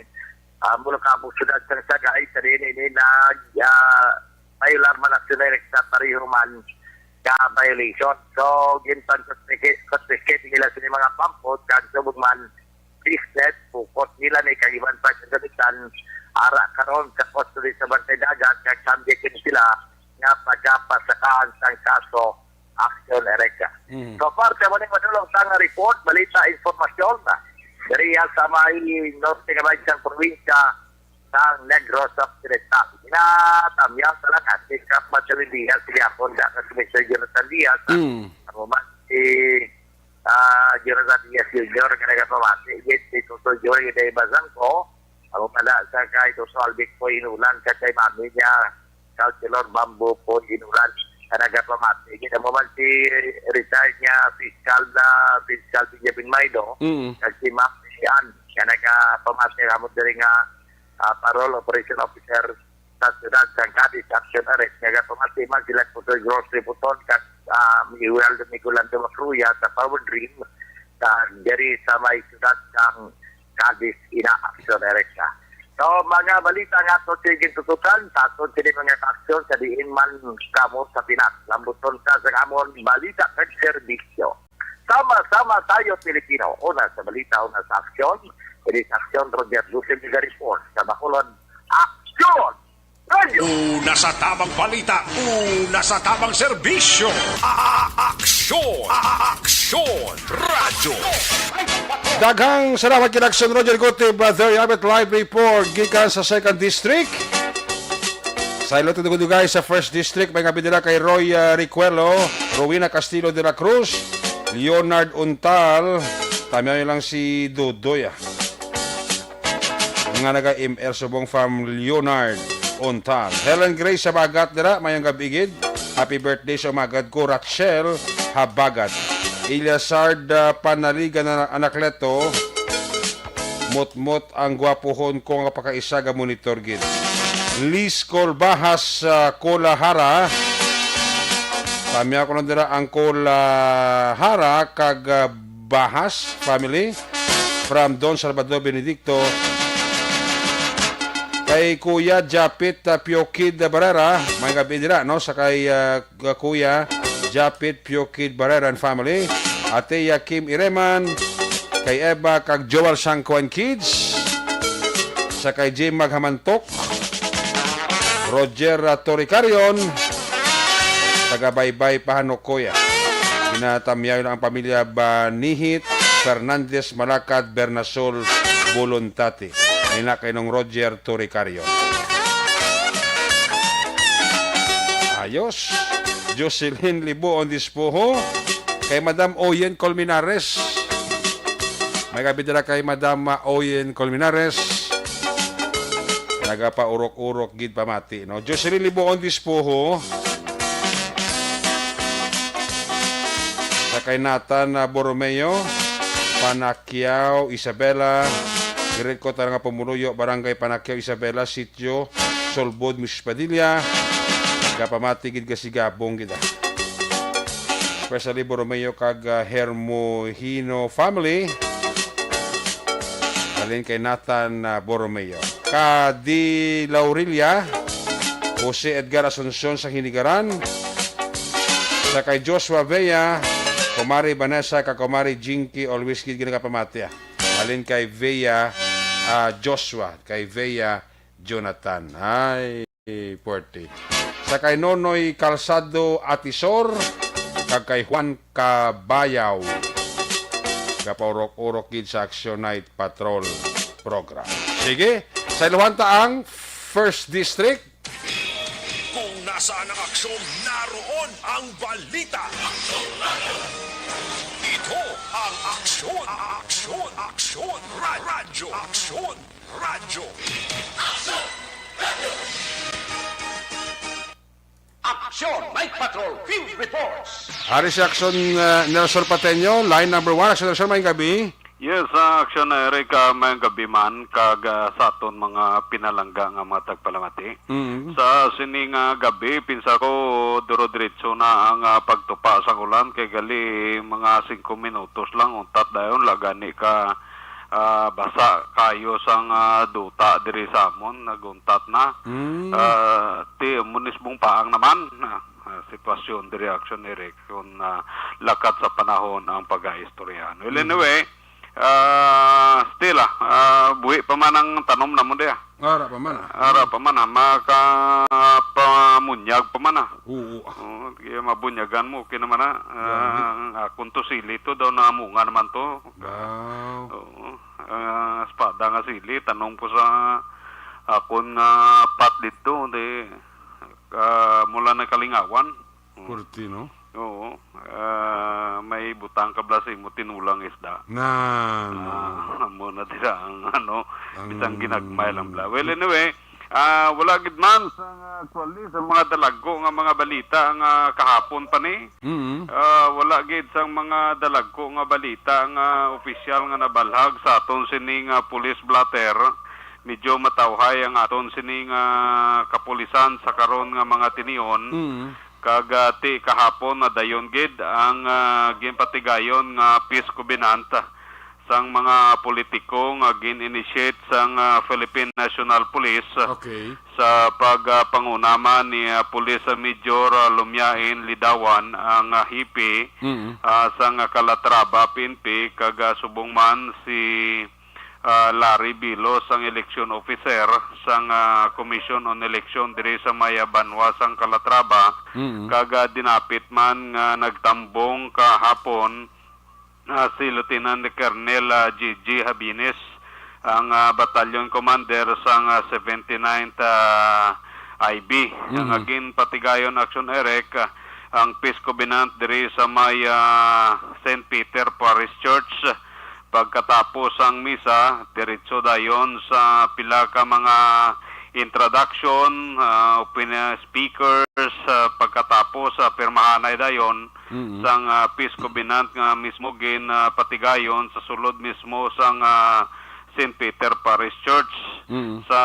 ah, Mulcabo, siyudad sang Sagay, sa diin ini nag, ah, may alarma nasyonal sa pareho man ka violation. So, ginpan-confiscate nila sini mga pampot, kag subong man, fishnet, pukot nila ni kag iban pa sa gamitan, ara karon sa custody sa Bantay Dagat, kag subject kini sila nga pagapasakaan sang kaso, action, ereka. Mm. So, parte mo ni madulong sa nga report, balita, informasyon, diri sa may norte nga bahin sang probinsya sang Negros Occidental. Ginatamyaw sa lang at si Kap Marcelin Diaz, si Apon, dapat si Mister Jonathan Diaz, Mm. amo man si, ah, Jonathan Diaz Junior, nga nagapamati, yes, si Toto Joy, Day Bazangco, amo pala sa kay Toto Albic po, inulan, sa kay mami niya, Councilor Bamboo po, inulan, na nagapamati. Gid amo man si retired nga fiscal na, fiscal Benjamin Maido, Mm. kag si Ma'am Ann, nga nagapamati, amo diri nga, ah, parole operation officer sa siyudad sang Cadiz Action Arrest. Nagapamati man sila Putoy Gross Riputon kag, ah, Miguel Nicolando Macruya sa Power Dream sa diri sa may siyudad sang Cadiz, ina Action Arrest na. So, mga balita nga ato sige tutukan, sa aton sini mga aksyon sa diin man kamo sa Pinas. Lambuton ka sa amon balita kag serbisyo. Sama-sama tayo, Pilipino. Una sa balita, una sa aksyon. Ini sa aksyon, Roger Lucen Mega Report. Sa Bacolod, aksyon! Radyo! Una sa tamang balita, una sa tamang serbisyo. A-, a-, aksyon! A-, a-, aksyon! Radyo! Daghang salamat kay Aksyon Roger Gutib, uh, there you have it, live report gikan sa Second District. Sa ilo, tutugon guys sa First District, may nga binila kay Roy, uh, Ricuelo, Rowena Castillo de la Cruz, Leonard Untal, tamyaw lang si Dodoy, ah. Nga naga-M L subong from Leonard Untal. Helen Grace Habagat dira, mayong gabi gid. Happy birthday sa umagad ko, Rachel Habagat. Eliasard, ah, Panaligan na Anacleto, Mutmot ang gwapuhon ko nga pakaisa ga monitor gid. Liz Colbahas, ah, Colahara. Tamya ko lang dira ang Colahara kag, ah, Bahas family. From Don Salvador Benedicto. Kay Kuya Japit, ah, Piokid Barrera, may gabi dira, no? Sa kay, ah, Kuya Japit Piokid Barrera and family. Ate Kim Ireman, kay Eva kag Joel Sangko and kids. Sa kay Jim Maghamantok. Roger, ah, Toricarion. Taga Baybay, Pahanok, Kuya. Ginatamyaw lang ang pamilya Banihit, Fernandez, Malacad, Bernasol, Voluntate. Ina kay Nong Roger Toricarion. Ayos. Jocelyn Libuon Dispoho. Kay Madam Oyen Colmenares. May gabi dira kay Madam, ah, Oyen Colmenares. Nagapaurok-urok gid pamati, no? Jocelyn Libuon Dispoho. Sa kay Nathan, ah, Borromeo, Panaquiao, Isabela, Greco, Taranga Pumuluyo, Barangay Panaquiao, Isabela, Sitio Solbod, Misis Padilla, kapamati gid ka si Gabong gid, ah. Especially Borromeo kag, ah, Hermohino family. Halin kay Nathan, ah, Borromeo. Kadi Laurilla, Jose Edgar Asuncion sa Hinigaran. Sa kay Joshua Vea, Kumari Vanessa, kag Kumari Jinky, always gid ginagapamati, ah. Halin kay Vea, ah, Joshua, kay Vea Jonathan. Ay, puwerte. Sa kay Nonoy Calzado Atisor, kag kay Juan Cabayaw. Kapaurok-urok gid sa Action Night Patrol program. Sige, sa iluhan ta ang First District. Kung nasaan ang aksyon, naroon ang balita. Ito ang Aksyon, Aksyon, Aksyon, Ra-, Radyo, Aksyon, Radyo. Aksyon Night Patrol Field Reports. Ari si Action, uh, Nelson Pateño, line number one. Action Nelson, may gabi. Yes, ah, Action Eric, ah, may gabi man, kag, ah, sa aton mga pinalangga nga mga tagpalamati. Mm. Sa sini nga gabi, pinsa ko duro-diretso na ang, ah, pagtupa sa ulan, kay gali mga singko minutos lang, untat dayon, lagani ka, ah, basa kayo sang, ah, duta diri sa amon, naguntat na. Mm. Ah, ti, munisbong paang naman, ah, ah, sitwasyon diri, Action Eric, kung, ah, lakat sa panahon ang pag-aistoryahan. Well, Mm. anyway, Ah, still, ah, ah, buhi pa man ang tanom namon diya. Ara pa man, ah. Ara pa man, ah. Makapamunyag pa man, ah. Oo, ah. Oo, kaya mabunyagan mo, okay naman, ah. Ah, Grabe. Ang akon to sili to, daw namunga naman to. Wow. Oo. Ah, espada nga sili, tanom ko sa akon nga pot dito, di, ah, mula na kalingawan. Mm. Purti, no? Oo. Ah, may butang ka bala sa imo tinulang isda. Na, no. Ah, amo na dira ang, ano, Ang bisan ginagmay lang bala. Well, anyway, ah, wala gid man sa, actually, sa mga dalagko nga mga balita nga kahapon pa ni. Mm. Ah, wala gid sang mga dalagko nga balita nga opisyal nga nabalhag sa aton sini nga police blotter. Medyo matawhay ang aton sini nga kapulisan sa karon nga mga tinion. Mm. Kag, ah, ti kahapon na dayon gid ang, ah, ginpatigayon nga peace covenant sang mga politiko nga gin-initiate sang, ah, Philippine National Police Okay. sa pag, ah, panguna man ni, ah, Police Major, ah, Lumiain Lidawan, ang, ah, hipi, Mm. ah, sang Calatrava P N P, kag, ah, subong man si ah, Larry Bilos ang election officer sang, ah, Commission on Election diri sa may, ah, banwa sang Calatrava, Mm. kag, ah, dinapit man nga nagtambong kahapon, ah, si Lieutenant Colonel, ah, G G Habines, ang, ah, battalion commander sang, ah, seventy-ninth, ah, I B. Ang Mm. agin patigayon, Action Eric, ah, ang peace covenant diri sa may, ah, Saint Peter Parish Church. Pagkatapos sang misa, diretso dayon sa pila ka mga introduction, ah, opinion speakers, ah, pagkatapos, ah, pirmahanay dayon Mm. sang, ah, peace covenant nga mismo gin, ah, patigayon sa sulod mismo sang, ah, Saint Peter Parish Church. Mm. Sa,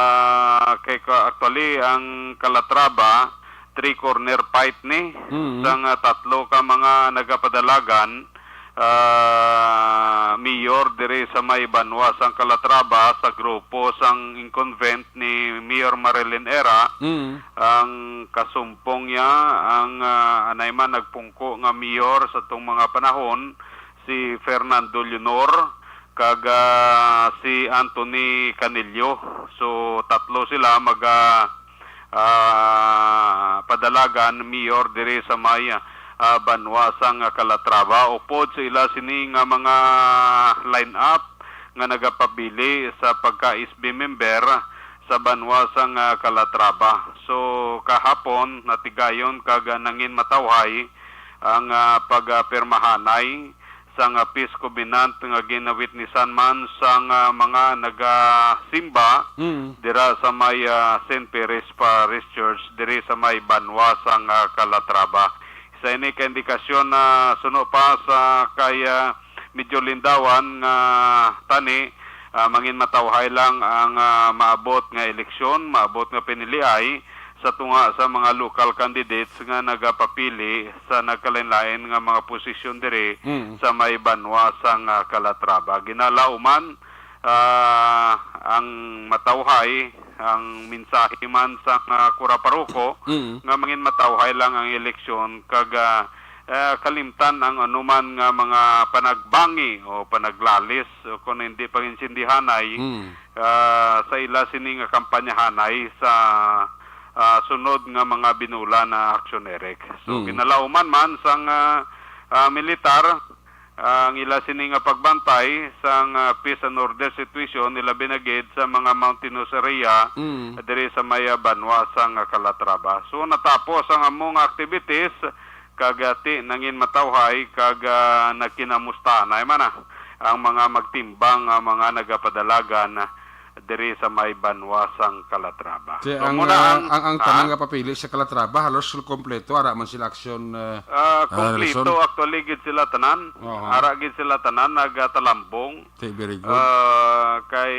kay ka-, actually, ang Calatrava, three corner fight ni, Mm. sang, ah, tatlo ka mga nagapadalagan, ah, mayor diri sa may banwa sang Calatrava sa grupo sang incumbent ni Mayor Marilyn Era. Mm. Ang kasumpong niya, ang, ah, anay man nagpungko nga mayor sa tong mga panahon, si Fernando Leonor kag, ah, si Anthony Canello. So, tatlo sila maga, ah, padalagan mayor diri sa may, ah, banwa sang Calatrava. Upod sa ila sini nga mga line-up nga nagapabili sa pagka-S B member sa banwa sang, ah, Calatrava. So, kahapon, natigayon kag, ah, nangin matawhay ang, ah, pagpirmahanay sang, ah, peace covenant nga ginawitnisan man sang, ah, mga nagasimba Mm. dira sa may, ah, Saint Perez Parish Church diri sa may banwa sang, ah, Calatrava. Isa ini ka indikasyon na suno pa sa kay, ah, medyo lindawan nga tani, ah, mangin matawhay lang ang, ah, maabot nga eleksyon, maabot nga piniliay sa tunga sa mga local candidates nga nagapapili sa nagkalain-lain nga mga posisyon diri Mm. sa may banwa sang, ah, Calatrava. Ginalauman, ah, ang matawhay, ang mensahe man sang, ah, kura paroko Mm. nga mangin matawhay lang ang eleksyon kag, ah, ah, kalimtan ang anuman nga mga panagbangi o panaglalis o kon hindi panginsindihanay, Mm. ah, sa ila sini nga kampanyahanay sa, ah, sunod nga mga binulan na aksyon, Eric. So, Mm. ginalauman man sang, ah, ah, militar ang ila sini nga pagbantay sang, ah, peace and order situation, ilabi na gid sa mga mountainous area Mm. diri sa may, ah, banwa sang, ah, Calatrava. So, natapos ang amo nga activities kag, ah, ti nangin matawhay kag, ah, nagkinamustahan ay man, ah, ang mga magtimbang nga mga nagapadalagan diri sa may banwa sang Calatrava. Kaya So, ang, muna ah, ang, ang, ang ah? tanan nga papili sa Calatrava, halos kompleto, ara man sila aksyon, ah, Ah, ah, kompleto, Nelson? Actually, gid sila tanan. Oo. Ara gid sila tanan, nagatalambong. Okay, very good. Ah, kay,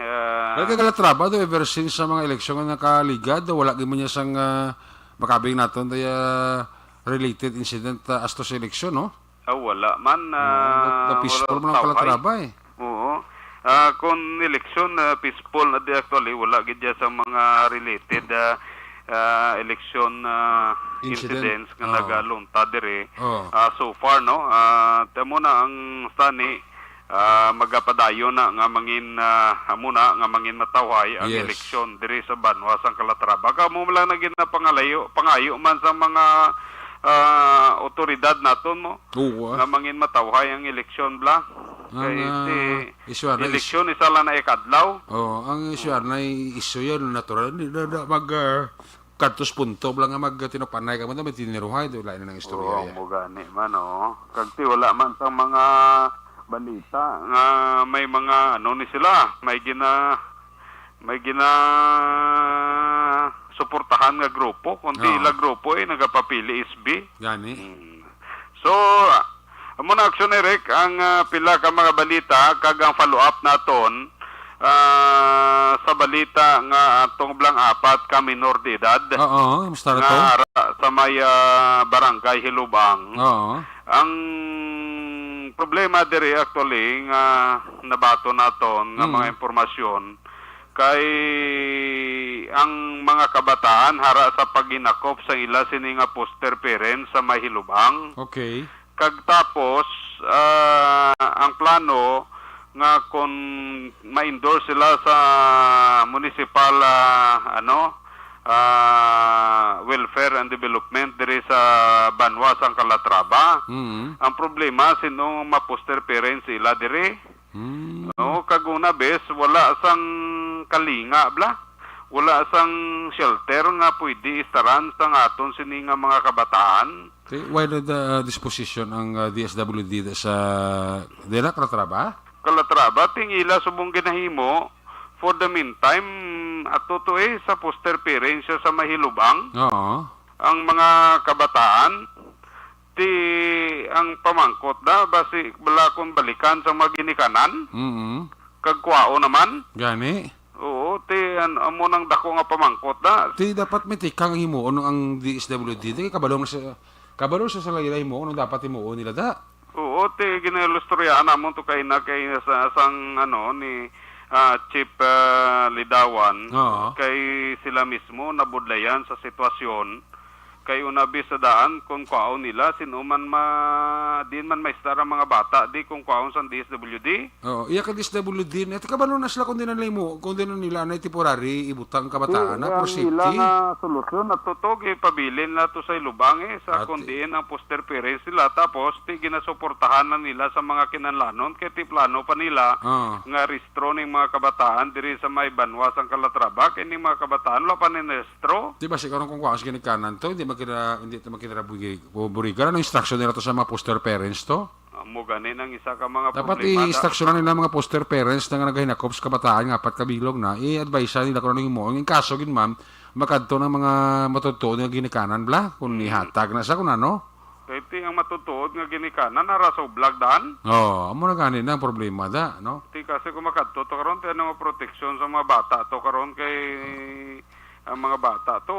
ah, Well, kay Calatrava, do, ever since sa mga eleksyon nga nakaligad, wala gid man niya sang, ah, makabing naton, do, ah, related incident, ah, as to sa eleksyon, no? Ah, wala man, Oo, ah, the, the peaceful wala man ang tawhay. Calatrava, eh. Oo. Ah, kung eleksyon, ah, peaceful na di actually, wala gid dyan sa mga related, ah, ah, election, ah, Incident. incidents nga Oo. nagalunta diri. Oo. Ah, so far, no? Ah, tamo na ang sani, ah, magapadayon na nga mangin, ah, amo na nga mangin matawhay ang Yes. eleksyon diri sa banwa sang Calatrava. Kamo lang na ginapangalayo, pangayo man sa mga, ah, otoridad naton mo Oo, ah. nga mangin matawhay ang eleksyon bla. Ang, Kay ah, si issue, ah, na is- eleksyon isa lang na ikadlaw. Oo, ang issue, ah, na issue yan, natural. Hindi na, na mag, ah, kadtos punto lang nga mag, ah, tinupanay ka mo, may tiniruhay, ito, lain na ng istorya Oo, yan. Mo gani man, oh. Kag ti, wala man sa mga balita nga may mga, ano ni sila, may gina, may gina suportahan nga grupo, kundi Ah. ila grupo, eh, nagapapili S B. Gani. Hmm. So, amo na, Action Eric, ang, ah, pila ka mga balita kag ang follow-up naton, ah, sa balita nga atong blang apat ka minor de edad Oo, musta na nga to? ara sa may, ah, barangay Hilubang. Oo. Ang problema diri actually nga nabato naton nga Mm. mga impormasyon kay ang mga kabataan hara sa paghinakop sa ila sini nga foster parents sa may Hilubang. Okay. Kag tapos, ah, ang plano nga kung ma-endorse sila sa municipal, ah, ano, ah, welfare and development diri sa banwa sang Calatrava. Mm. Ang problema, sino ma-foster parents sila diri? Mm. No, kag una, bes, wala sang kalinga, bla. Wala sang shelter nga pwede istaran sang aton sini nga mga kabataan. Okay, why the, the, uh, disposition ang, uh, D S W D sa dira, Calatrava? Calatrava, tingila subong ginahimo, for the meantime, ato to, eh, sa foster parents sa may Hilubang. Oo. Ang mga kabataan, ti ang pamangkot na, basi bala kung balikan sa mga ginikanan, Mm. kag kwao naman. Gani? Oo, ti, an-, amo nang dako nga pamangkot na. Ti dapat may tikang himuon ang D S W D. Ti kabalo na sa, kabalo sa sila himuon ang dapat himuon nila da. Oo, ti ginalustoryaan namon to kay na kay sa, sang, ano, ni, ah, Chief, ah, Lidawan, Oo. kay sila mismo nabudlayan sa sitwasyon Kay una bis sa daan, kung kwaon nila, sino man ma-, din man maestar ang mga bata, di kung kwaon sang D S W D. Oo, iya ka D S W D, na, kabalo na sila kung di na nila imo, kung di na nila na temporary, ibutang kabataan na, for safety. Ang ila nga solusyon, at totoo, ipabilin na to sa Ilubang, eh, sa Ate. Kung diin ang foster parents nila, tapos, di ginasuportahan na nila sa mga kinahanglanon, kay ti plano pa nila, Ah. nga rehistro ning mga kabataan, diri sa may banwa sang Calatrava, kay ning mga kabataan, wala pa ni rehistro. Di ba, siguro kung kuha sa ginikanan to, hindi makita, hindi to makita buri-, burigan. Anong instruction nila to sa mga foster parents to? Amo gani nang isa ka mga Dapat problema, da- i-instructionan nila mga foster parents na nga nagahinakob sa kabataan nga apat ka bilog na, i-advise nila kung ano yung mo. Ang kaso gid, ma'am, makadto ng mga matutuo nga ginikanan, bla, kung Hmm. ihatag na sa kung ano. Kay ti ang matutuod nga ginikanan, ara sa Ublag daan. Oo, amo na gani na ang problema da, no? Ti kasi kung makadto to karon, ti ano nga proteksyon sa mga bata to karon kay ang mga bata to,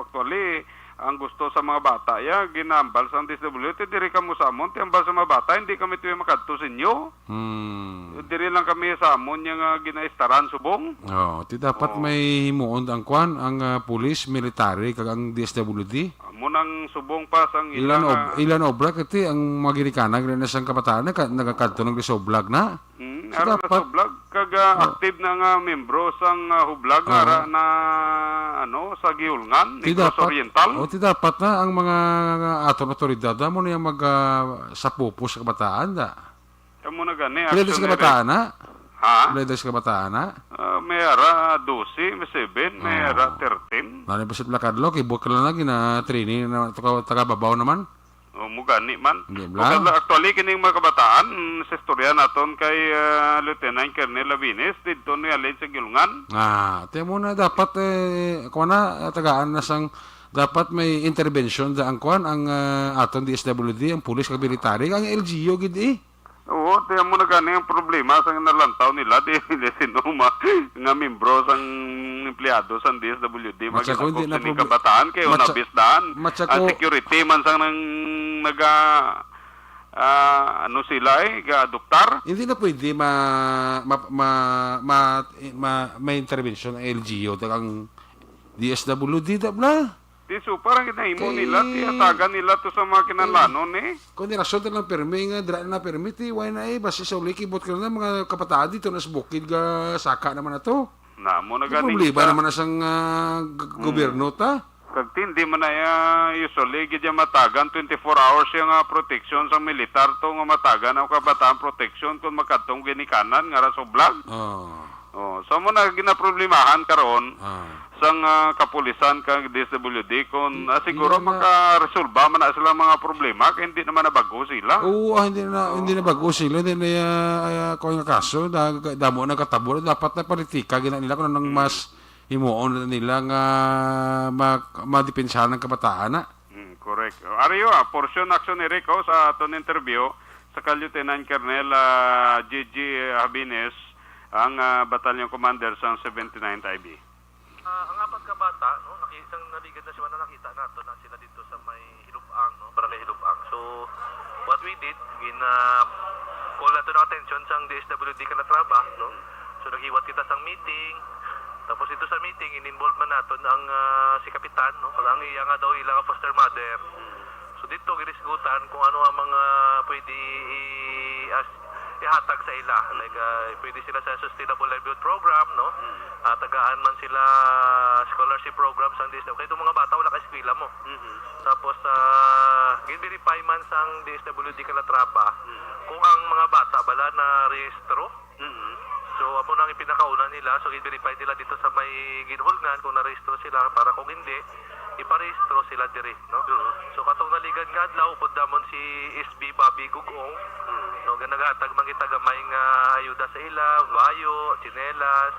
actually, ang gusto sa mga bata, ya, ginambal sang D S W D, diri kamo sa amon, ti ambal sa mga bata, hindi kami tuwi makadto sa inyo. Hmm. Diri lang kami sa amon, ya nga ginaistaran subong. Oh, ti dapat Oh. may himuon ang kwan, ang, ah, pulis, military, kag ang D S W D. Amo nang subong pa sang Ilan ila ob-, nga ilan obra kati ang mga ginikanan, ginikanan sang kabataan, naka-, nagakadto ng Rizoblag na. Mm, So, ara na dapat sa Ublag. Kag, ah, Oh. active na nga membro sang, ah, Hublag nga Oh. ara na, ano, sa Gihulngan, Ti Negros dapat, Oriental. Oh, ti dapat na ang mga aton otoridad, amo na yung mag, ah, sa pupos sa kabataan, da. Amo na gani, Pwede sa actually, kabataan, na? Ha? Pwede sa kabataan, na? Ah, may ara dose, may seven, may Oh. ara thirteen. Nani pa si Plakadlo, kay bukal na gina-training na taga, taga babaw naman. Oh, mo gani man. Hindi, Mo bla? gani, actually, kining mga kabataan, sa istorya naton kay, ah, Lieutenant Colonel Labines, didto ni Alin sa Gilungan. Ah, ti mo na dapat, eh, kuha na, ah, tagaan na sang, dapat may intervention da ang kuan, ang, ah, aton D S W D, ang pulis kag military, ang L G U gid, eh. Oo, ti mo na gani ang problema sa nalantaw nila, di nila sinuma nga membro sang empleyado sang D S W D, Matsa ko, hindi maginakop na sining proble-, kabataan, kay matsa-, unabis daan. matsa Ang ko, security man sang nang naga-, ah, ano sila, eh, ga-adoptar? Hindi na pwede ma-, ma-, ma-, ma-, ma-, may intervention ang L G U, ang D S W D, da, bla. Di, so, parang ginahimo Kay nila, ti hatagan nila to sa mga kinahanglanon, eh. Kung di rason lang pirmi nga, dira na pirmi, ti, why na, eh, basi sa uli, kibot ka na, mga kabataan dito na sa bukid, ga saka naman na to. Na, mo na May gani problema siya. naman na sang, ah, g-, Hmm. gobyerno ta. Kag ti, hindi man na, ah, usually, gid yung matagan, twenty-four hours yung, ah, protection sa militar to, nga matagan ang kabataan protection kung makadtong ginikanan nga ra sa Ublag. Oh. Oh, so mo na ginaproblemahan karon Ah. sang, ah, kapulisan kag D S W D kung, ah, siguro Hindi na. makaresolba man na sila mga problema kay hindi naman nabago sila. Oo, ah, hindi na, Oh. hindi na bago sila, hindi na, ah, ah, kung nga kaso, da-, damo na katabo, dapat na politika gina nila kung anong Mm. mas himuon na nila nga ma-, madepensahan ng kabataan na. Mm, correct. Ari, ah, portion action, Eric, oh, sa aton interview sa ka Lieutenant Colonel, ah, G G Habines, ang, ah, battalion commander sa seventy-ninth I B. Ah, ang apat ka bata, no, naki-, sang naligad na siya, nakita nato na sila dito sa may Hilubang, no, barangay Hilubang. So, what we did, gina-call nato ng attention sang D S W D Calatrava, no? So, naghiwat kita sang meeting. Tapos dito sa meeting, in-involve man naton ang, ah, si Kapitan, no? Kag ang iya nga daw ila nga foster mother. So, dito, ginisgutan kung ano ang mga pwede i-, as-, ihatag sa ila. Like, ah, pwede sila sa Sustainable Livelihood Program, no? Mm. Ah, tagaan man sila scholarship program sa D S W. Kaya itong mga bata, wala ka eskwela mo. Mhm. Tapos, ah, gin-verify man sang D S W D Calatrava Mm. kung ang mga bata bala na rehistro. Mm. So, amo nang ipinakauna nila. So, gin-verify nila dito sa may Ginhulngan kung narehistro sila para kung hindi, iparehistro sila diri, no? Oo. So, katong naligan nga adlaw, upod namon si S B Bobby Gugong, Mm. no, nga naghatag man kita gamay nga ayuda sa ila, bayo, tsinelas,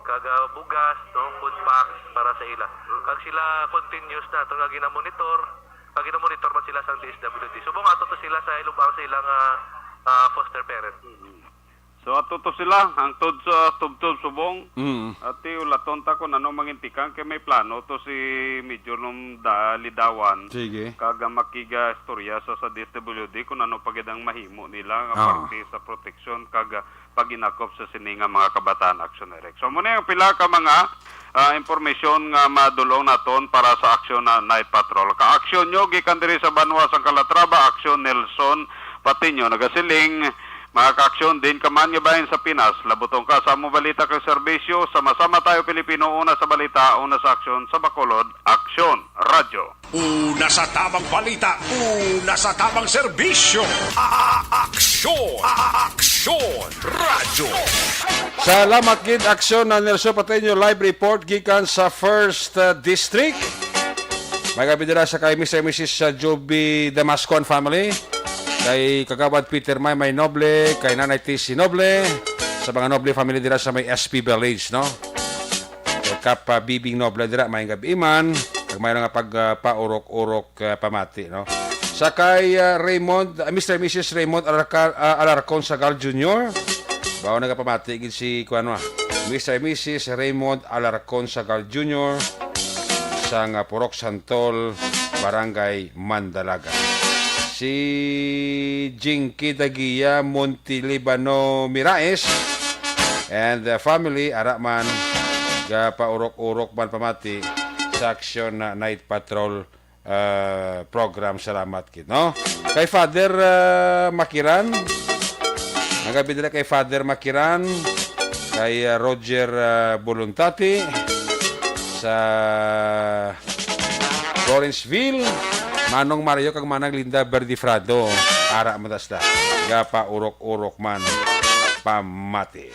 kag, ah, bugas, no, food packs para sa ila. Mm. Kag sila continuous nato nga ginamonitor, kag ginamonitor man sila sa D S W D. Subong ato to sila sa Ilubang sa ilang, ah, ah, foster parent. Mm. So, ato to sila, hangtod sa tubtob subong. Mm. Ati, ulaton ta kung ano mangintikang, kay may plano to si Major Lum Da-, Lidawan. Sige. Kag, ah, makiga-istorya sa, sa D S W D kung ano pa gid ang mahimo nila nga Ah. parte sa proteksyon kag, ah, pag-inakop sa sini nga mga kabataan, Action Eric. So, muna yung pila ka mga, ah, impormasyon nga madulong naton para sa Action na Night Patrol. Ka-action nyo, gikan diri sa banwa sang Calatrava, Action Nelson Patiño, nagasiling, mga ka-action, din ka man nga bahin sa Pinas, labuton ka sa among balita kag serbisyo, sama-sama tayo Pilipino, una sa balita, una sa aksyon, sa Bacolod, Aksyon, Radyo. Una sa tamang balita, una sa tamang serbisyo. A-, a-, aksyon, a-, a-, aksyon, Radyo. Salamat gid, Aksyon na Nelson Pateño, live report gikan sa First, uh, District. May gabi dira sa kay Mister and Missus sa Joby Damasco and family, kay Kagawad Peter May May Noble, kay Nanay Tessie Noble, sa mga Noble family dira sa may S P Village, no? Kay Kap, ah, Bibing Noble dira, may gabi man, kag may nga pag, ah, paurok-urok, ah, pamati, no? Sa kay, ah, Raymond, ah, Mister and Missus Raymond Alarca-, ah, Alarcon Sagal Junior, bawo nagapamati gid si, kuwan, ah, Mister and Missus Raymond Alarcon Sagal Junior, sang, ah, Purok Santol, Barangay Mandalaga. Si Jinky Dagia Montelibano Miraes and the family, ara man, gapaurok-urok man pamati sa Aksyon na Night Patrol, ah, program. Salamat gid, no? Kay Father, ah, Makiran, nagabi dira kay Father Makiran, kay, ah, Roger, ah, Boluntati, sa Lawrenceville, Manong Mario kag Manang Linda Verdifrado, ara man ta sila, gapaurok-urok man pamati.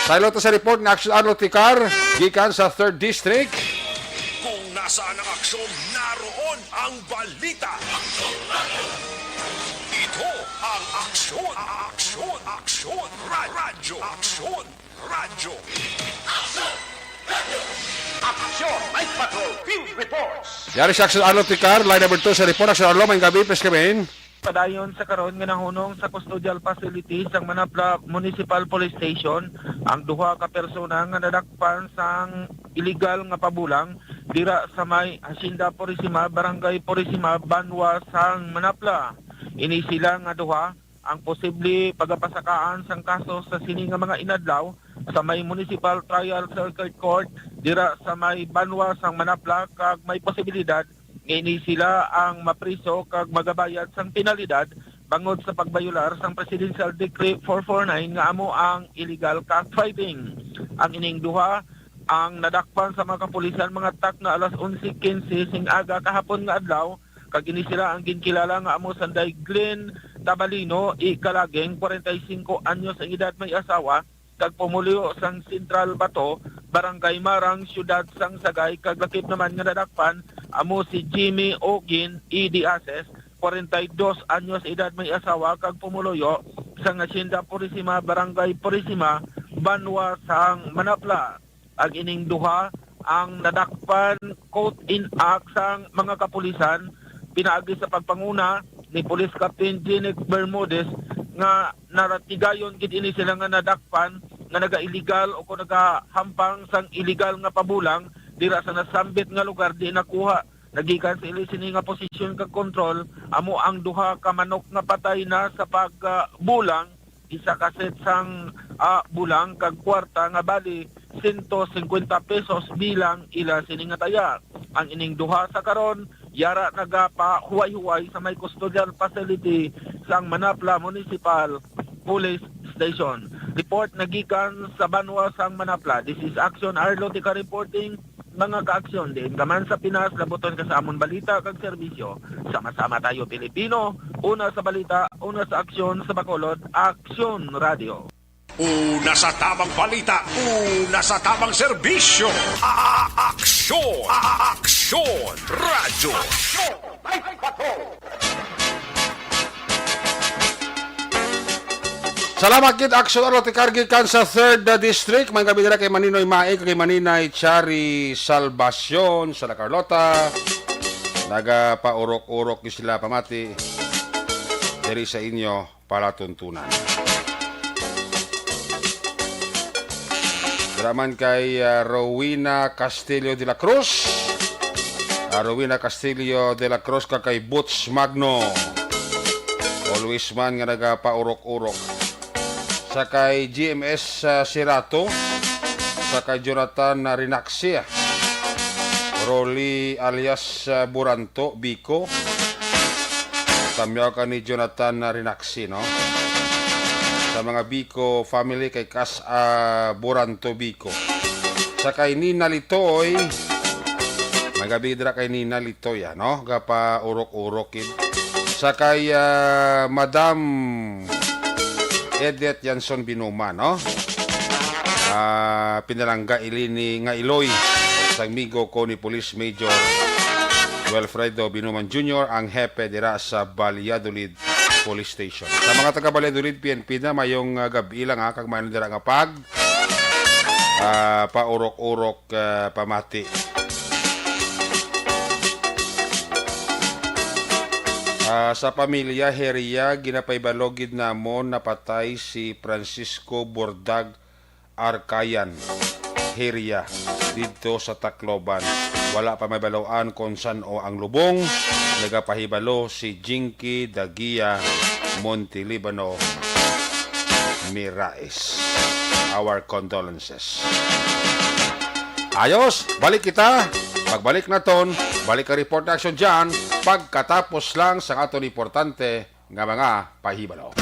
Saylo ta sa report ni Action Arlo Ticar, gikan sa Third District. Kung nasaan ang aksyon, naroon ang balita. Ito ang Aksyon, Aksyon, Aksyon, Ra-, Radyo, Aksyon, Radyo. Aksyon, Night Patrol, Field Reports. Yari si Action Arlo Ticar, line number two sa report. Action Arlo, may gabi, please come in. Padayon sa karon nga nahunong sa custodial facility sang Manapla Municipal Police Station ang duha ka persona nga nadakpan sang iligal nga pabulang dira sa may Hacienda Purisima, Barangay Purisima, banwa sang Manapla. Ini sila nga duha ang posible pagapasakaan sang kaso sa sini nga mga inadlaw sa may Municipal Trial Circuit Court dira sa may banwa sang Manapla, kag may posibilidad nga ini sila ang mapriso kag magabayad sang penalidad bangod sa pagbayolar sang Presidential Decree four four nine nga amo ang illegal cockfighting. Ang ining duha ang nadakpan sa mga kapulisan mga takna alas onse quince sing aga kahapon nga adlaw, kag ini sila ang ginkilala nga amo sanday Glenn Tabalino, i Kalageng, kwarenta y singko anyos ang edad, may asawa, kag pumuluyo sang Central Bato, Barangay Marang, Siyudad sang Sagay, kag lakip naman nga nadakpan amo si Jimmy Ogin, i Diases, kwarenta y dos anyos edad, may asawa, kag pumuluyo sang Hacienda Purisima, Barangay Purisima, banwa sang Manapla. Ang ining duha ang nadakpan, quote in act, sang mga kapulisan pinaagi sa pagpanguna ni Police Captain Jinic Bermudez nga naratigayon gid ini sila nga nadakpan nga naga-illegal o kung nagahampang sang illegal nga pabulang dira sa nasambit nga lugar. Di nakuha nagikan sa ila sini nga posisyon kag kontrol amo ang duha ka manok nga patay na sa pagbulang, isa ka set sang, ah, bulang kag kwarta nga bali sento singkwenta pesos bilang ila sini nga taya. Ang ining duha sa karon yara nagapahuway-huway sa may custodial facility sang Manapla Municipal Police Station. Report nagikan sa banwa sang Manapla. This is Action Arlo Tika reporting. Mga kaaksyon, diin ka man sa Pinas, labuton ka sa amon balita kag serbisyo. Sama-sama tayo, Pilipino. Una sa balita, una sa aksyon, sa Bacolod, Aksyon Radio. Una sa tamang balita, una sa tamang serbisyo. A-, a-, aksyon, a-, a-, aksyon, radyo. Aksyon, Night Patrol. Salamat gid, Aksyon Arlo Ticar gikan sa Third District. May gabi dira kay Maninoy Maig, kay Maninay Chari Salvacion sa La Carlota. Nagapaurok-urok ni sila pamati diri sa inyo palatuntunan. Naman kay, ah, Rowena Castillo de la Cruz. Ah, Rowena Castillo de la Cruz kag kay Boots Magno. Always man nga nagapaurok-urok. Sa kay G M S, ah, Sirato. Sa kay Jonathan, ah, Rinaxia. Rolly alias, ah, Buranto, Biko. Tamyaw ka ni Jonathan, ah, Rinaxi, no? Sa mga Biko family kay Kas, ah, Buranto, Biko. Sa kay Nina Litoy, magabi dira kay Nina Litoy, ah, no? Gapa urok-urok gid. Sa kay, ah, Madam Edith Yanson Binuma, no? Ah, pinalangga ini nga iloy sang migo ko ni Police Major Wilfredo Binuman Junior, ang hepe dira sa Valladolid Police Station. Sa mga taga Valladolid P N P na, mayong, ah, gab-i lang, ha, kag may dira nga pag, ah, paurok-urok, ah, pamati. Ah, sa pamilya Heria, ginapahibalo gid namon napatay si Francisco Bordag Arcayan Heria didto sa Tacloban. Wala pa mabaluan kon san-o ang lubong. Nagapahibalo si Jinky Dagia Montelibano Mirais. Our condolences. Ayos, balik kita. Pagbalik naton, balik ang report na action dyan. Pagkatapos lang sa aton importante nga mga pahibalo.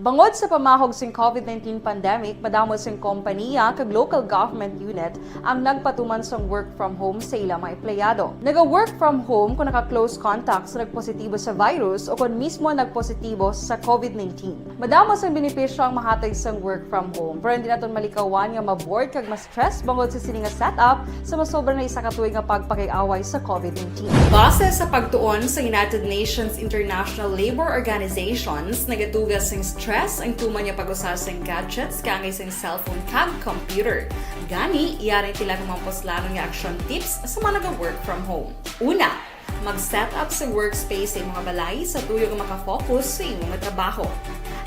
Bangod sa pamahog sing COVID nineteen pandemic, madamo sing kompaniya kag local government unit ang nagpatuman sang work from home sa ila mga empleyado. Naga-work from home kung naka-close contact sa nagpositibo sa virus o kon mismo nagpositibo sa COVID nineteen. Madamo sang benepisyo ang mahatag sang work from home, pero hindi naton malikawan nga ma-bored kag ma-stress bangod sa sini nga setup sa masobra na isa ka tuig nga pagpakig-away sa COVID nineteen. Base sa pagtuon sa United Nations International Labour Organizations, nagatuga sing stress ang tuman nga pag-usa sing gadgets kaangay sing cellphone kag computer. Gani, yari tila nga mga puslanon nga action tips sa mga naga-work from home. Una, mag-set up sa workspace sa imong balay sa tuyo nga makafocus sa imo nga trabaho.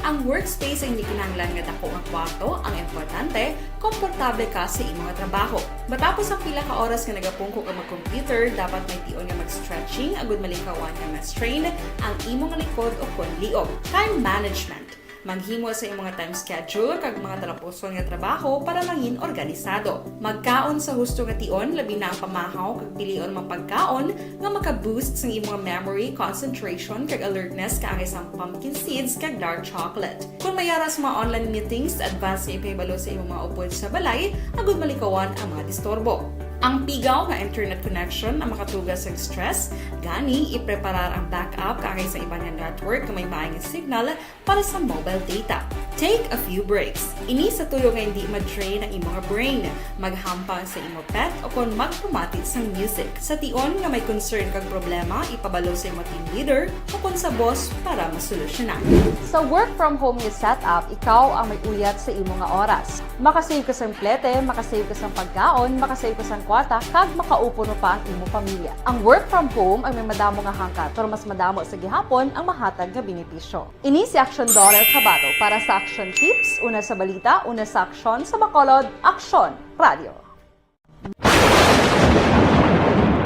Ang workspace ay hindi kinahanglan nga dako nga kwarto, ang importante, komportable ka sa imo nga trabaho. Matapos ang pila ka oras nga nagapungko ka mag-computer, dapat may tion nga mag-stretching agud malikawan nga ma-strain ang imo nga likod o kon liog. Time management. Maghimo sa imong time schedule kag mga talapuson nga trabaho para mangin organisado. Magkaon sa husto nga tion, labi na ang pamahaw kag pilion mga pagkaon nga maka-boost sang imong memory, concentration, kag alertness kaangay sang pumpkin seeds kag dark chocolate. Kung may ara sa mga online meetings, advance nga ipahibalo sa imong mga upod sa balay agud malikawan ang mga disturbo. Ang pigaw nga internet connection ang makatuga sang stress, gani ipreparar ang backup kaangay sa iban nga network nga may maayo nga signal para sa mobile data. Take a few breaks. Ini sa tuyo nga hindi ma-drain ang imo nga brain. Maghampang sa imo pet o kon magpamati sang music. Sa tion nga may concern kag problema, ipabalo sa imo team leader o kon sa boss para masolusyonan. Sa work from home nga setup, ikaw ang may uyat sa imo nga oras. Makasave ka sang plete, makasave ka sang pagkaon, makasave ka sang kwarta, kag makaupo pa ang imo pamilya. Ang work from home ang may madamo nga hangkat, pero mas madamo sa gihapon ang mahatag nga benepisyo. Ini si Action Daughter Kabato para sa Action Tips, una sa balita, una sa aksyon, sa Bacolod, Aksyon Radio.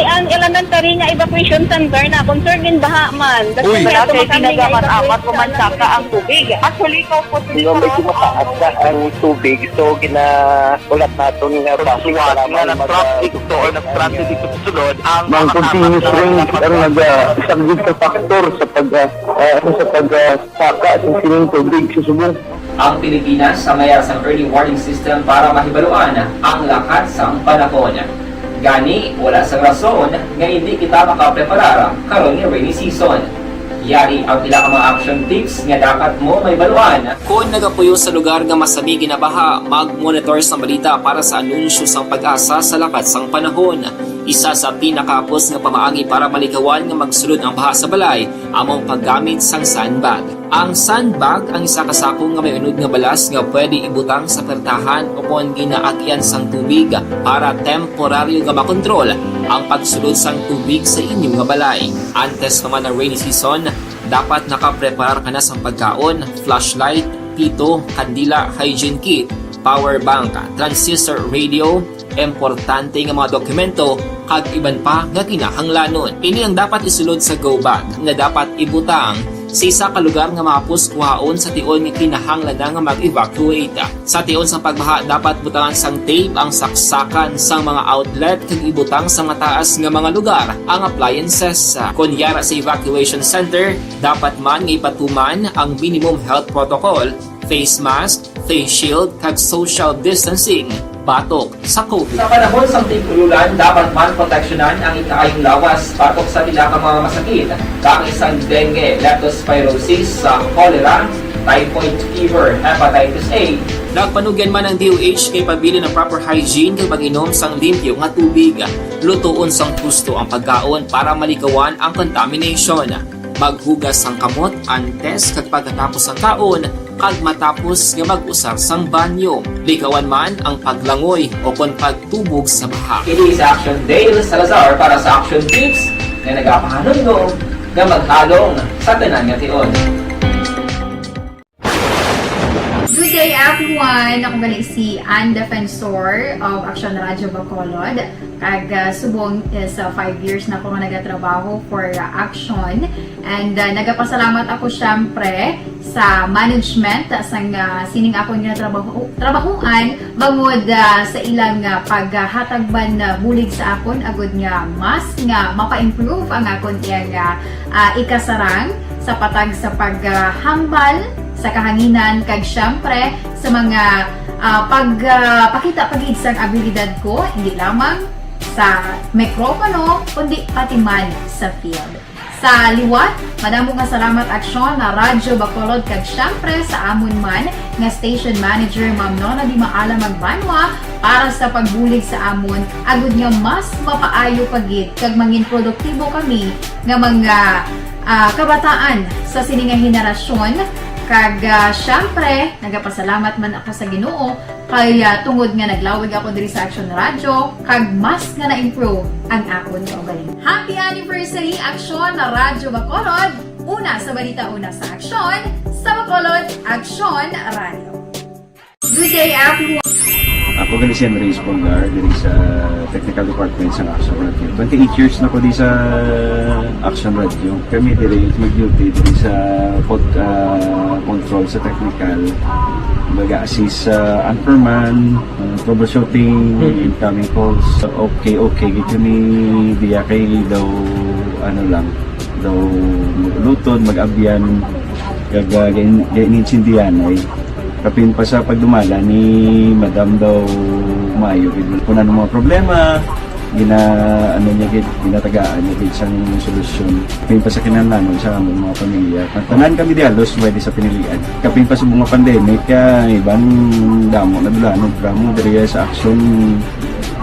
Ang elementary nga evacuation center na concerned in baha man. Uy. Wala kay ginagaman amat ko man saka ang tubig. Actually, ko po. Di ba, medyo mataas na ang tubig, so ginaulat naton nga suwat nga nag-traffic to or nag-traffic dito sa sulod ang mga continuous rain ang nag-, ah, isang good factor sa pag, ah, ah, ano, sa pag, ah, saka sa sining tubig sa subong. Ang Pilipinas sa mayar sang early warning system para mahibaluan ang lakat sang panahon. Gani, wala sang rason nga hindi kita makapreparar karon nga rainy season. Yari ang pila ka mga action tips nga dapat mo mahibaluan. Kon nagapuyo sa lugar nga masami ginabaha, mag-monitor sang balita para sa anunsyo sang PAGASA sa lakat sang panahon. Isa sa pinakahapos nga pamaagi para malikawan nga magsulod ang baha sa balay amo ang paggamit sang sandbag. Ang sandbag ang isa ka sako nga may unod nga balas nga pwede ibutang sa pertahan o kon ginaagyan sang tubig para temporaryo nga makontrol ang pagsulod sang tubig sa inyo nga balay. Antes pa man ang rainy season, dapat nakapreparar ka na sang pagkaon, flashlight, pito, kandila, hygiene kit, power bank, transistor radio, importante nga mga dokumento, kag iban pa nga kinahanglanon. Ini ang dapat isulod sa go bag nga dapat ibutang sa isa ka lugar nga mahapos kuhaon sa tion nga kinahanglan na nga mag-evacuate. Sa tion sang pagbaha, dapat butangan sang tape ang saksakan sang mga outlet kag ibutang sa mataas nga mga lugar ang appliances. Kon yara sa evacuation center, dapat man nga ipatuman ang minimum health protocol, face mask, face shield, kag social distancing batok sa COVID. Sa panahon sang tig-ululan, dapat man proteksyonan ang ikaayong lawas batok sa pila ka mga masakit, kaangay sang dengue, leptospirosis, sa cholera, typhoid fever, hepatitis A. Nagpanugyan man ang D O H nga ipabilin ang proper hygiene kag pag-inom sang limpyo nga tubig. Lutoon sang husto ang pagkaon para malikawan ang contamination. Maghugas sang kamot antes kag pagkatapos sang kaon, kag matapos nga mag-usar sang banyo. Likawan man ang paglangoy o kon pagtubog sa baha. Ini si Action Dale Salazar para sa Action Tips nga nagapahanumdom nga maghalong sa tanan nga tion. Good day, everyone! Ako gali si Ann Defensor of Action Radio Bacolod. Kag, ah, subong is, ah, five years na ako nga nagatrabaho for, ah, Action. And, ah, nagapasalamat ako, syempre, sa management, ah, sang, ah, sining akon nga trabaho, trabahuan, bangod, ah, sa ilang, ah, paghatag man, ah, bulig sa akon, agud nga mas nga mapa-improve ang akon iyang, ah, ah, ikasarang sa patag sa paghambal sa kahanginan, kag syempre sa mga, ah, pag, ah, pakita pa gid sang abilidad ko, hindi lamang sa mikropono, kundi pati man sa field. Sa liwat, madamo nga salamat, Aksyon, na Radyo Bacolod, kag syempre sa amon man nga station manager, Ma'am Nona Di Maala Magbanwa, para sa pagbulig sa amon, agud nga mas mapaayo pa gid kag mangin produktibo kami nga mga, ah, kabataan sa sini nga henerasyon. Kag, ah, syempre, nagapasalamat man ako sa Ginoo kay, ah, tungod nga naglawig ako diri sa Action Radio, kag mas nga na-improve ang akon kaugalingon. Happy anniversary, Action na Radyo Bacolod! Una sa balita, una sa aksyon, sa Bacolod, Action Radio. Good day, everyone! Ako gali si Andres Polgar, diri sa technical department sa Action Radio. Twenty-eight years na ko di sa Action Radio. Kami diri mag-duty diri sa pod-, ah, control sa technical. Mag-assist sa anchorman, ah, troubleshooting, incoming calls. Okay, okay, gid kami diya kay daw, ano lang, daw mag-ulutod, mag-abyan, kag, ah, gain-, gainintindihan ay. Kapin pa sa pagdumala ni Madam daw maayo gid. Kung ano mga problema, Gina-, ano niya gid, ginatagaan niya gid sang solusyon. Kapin pa sa kinahanglanon sa among mga pamilya. Tanan kami dihalos pwede sa pinilian. Kapin pa sa mga pandemic, ah, iban damo na dula, ano, drama diri sa aksyon.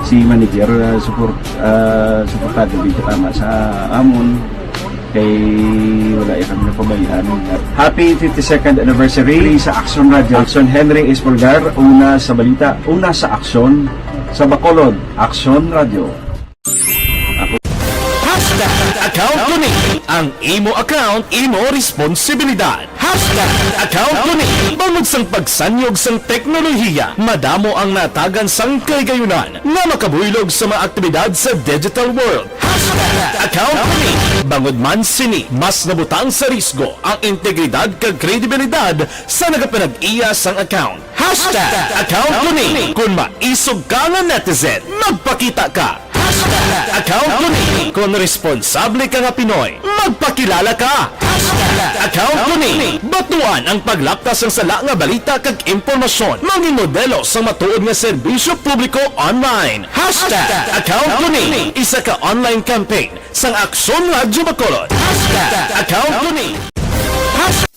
Si manager, ah, support, ah, suportado gid tama sa amon. Kay wala ya kami napabayaan. Happy fifty-second anniversary sa Aksyon Radio. Aksyon Henry Espolgar, una sa balita, una sa aksyon, sa Bacolod, Aksyon Radio. Hashtag account ko ni. Ang imo account, imo responsibilidad. Hashtag account ko ni. Bangod sang pagsanyog sang teknolohiya, madamo ang natagan sang kahigayunan nga makabuylog sa mga aktibidad sa digital world. Hashtag account ko ni. Bangod man sini, mas nabutang sa risgo ang integridad kag kredibilidad sa nagapanag-iya sang account. Hashtag account ko ni. Kung maisog ka nga netizen, magpakita ka. Hashtag account ko ni. Kung responsable ka nga Pinoy, magpakilala ka. Hashtag account ko ni. Batuan ang paglapkas sang sala nga balita kag impormasyon. Mangin modelo sa matuod nga serbisyo publiko online. Hashtag account ko ni. Isa ka online campaign sang Aksyon Radyo Bacolod. Hashtag account ko ni. Hashtag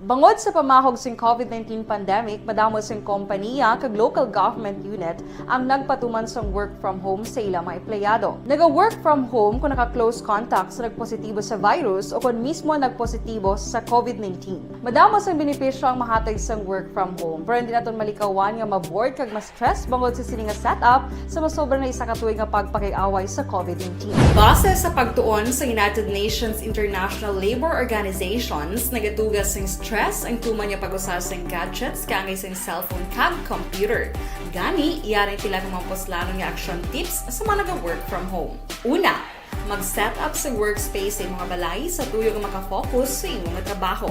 Bangod sa pamahog sing COVID nineteen pandemic, madamo sing kompanya kag local government unit ang nagpatuman sang work from home sa ila mga empleyado. Naga-work from home kung naka-close contact sa nagpositibo sa virus o kung mismo nagpositibo sa COVID nineteen. Madamo sang benepisyo ang mahatag sang work from home, pero hindi naton malikawan nga ma-bored kag ma-stress bangod sa sini nga setup sa masobra na isa ka tuig nga pagpakig-away sa COVID nineteen. Base sa pagtuon sa United Nations International Labour Organizations, nagatuga sing stress ang tuman nga pag-usa sing gadgets kaangay sing cellphone kag computer. Gani, yari ang pila ka mga puslanon nga action tips sa mga naga-work from home. Una, mag-set up sa workspace sa imong balay sa tuyo nga makafocus sa imong trabaho.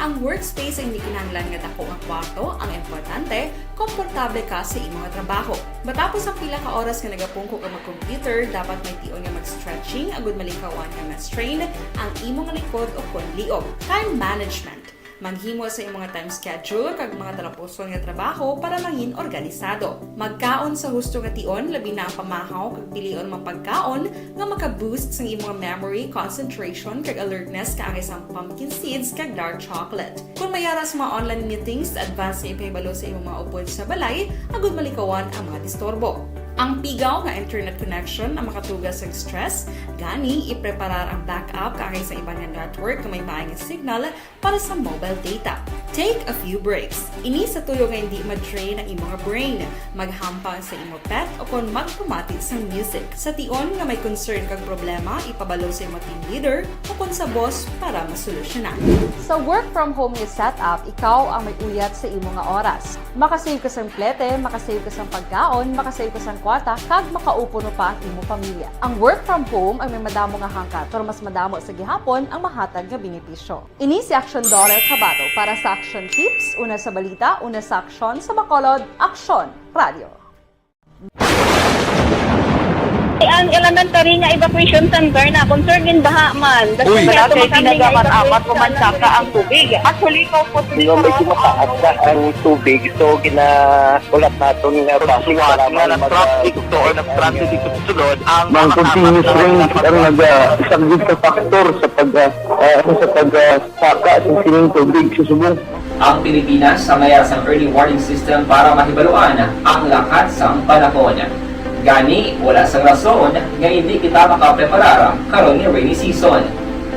Ang workspace ay hindi kinahanglan nga dako nga kwarto, ang importante, komportable ka sa imong trabaho. Matapos ang pila ka oras nga nagapungko ka mag-computer, dapat may tion nga mag-stretching agud malikawan nga ma-strain ang imong likod o kon liog. Time management. Maghimo sa imong time schedule kag mga talapuson nga trabaho para mangin organisado. Magkaon sa husto nga tion, labi na ang pamahaw kag pilion mga pagkaon nga maka-boost sang imong memory, concentration, kag alertness, kaangay sang pumpkin seeds kag dark chocolate. Kung may ara sa mga online meetings, advance nga ipahibalo sa imong mga upod sa balay agud malikawan ang mga disturbo. Ang pigaw nga internet connection ang makatuga sang stress, gani ipreparar ang backup kaangay sa iban nga network nga may maayo nga signal para sa mobile data. Take a few breaks. Ini sa tuyo nga hindi ma-drain ang imo nga brain. Maghampang sa imo pet o kon magpamati sang music. Sa tion nga may concern kag problema, ipabalo sa imo team leader o kon sa boss para masolusyonan. Sa work from home nga setup, ikaw ang may uyat sa imo nga oras. Makasave ka sang plete, makasave ka sang pagkaon, makasave ka sang kwata kag makaupuno pa ang imo pamilya. Ang work from home ay may madamo nga hangkat, pero mas madamo sa gihapon ang mahatag nga benepisyo. Ini si Action Daughter Kabato para sa Action Tips, una sa balita, una sa aksyon, sa Bacolod, Aksyon Radio. Ang elementary nga evacuation center na concern in baha man. Uy. Wala kay pinagaman amat o mansaka ang tubig. Actually, ikaw po, di ba, medyo mataas na ang tubig, so ginahulat naton nga basic nga para nag-traffic to or nag-transit dito sa sulod ang mga continuous rain ang nag-, ah, isang good factor sa pag, ah, ah, sa pag, ah, saka sa sining tubig sa subong. Ang Pilipinas samaya sang early warning system para mahibaluan ang lakat sang panahon. Gani, wala sang rason nga hindi kita makapreparar karon nga rainy season.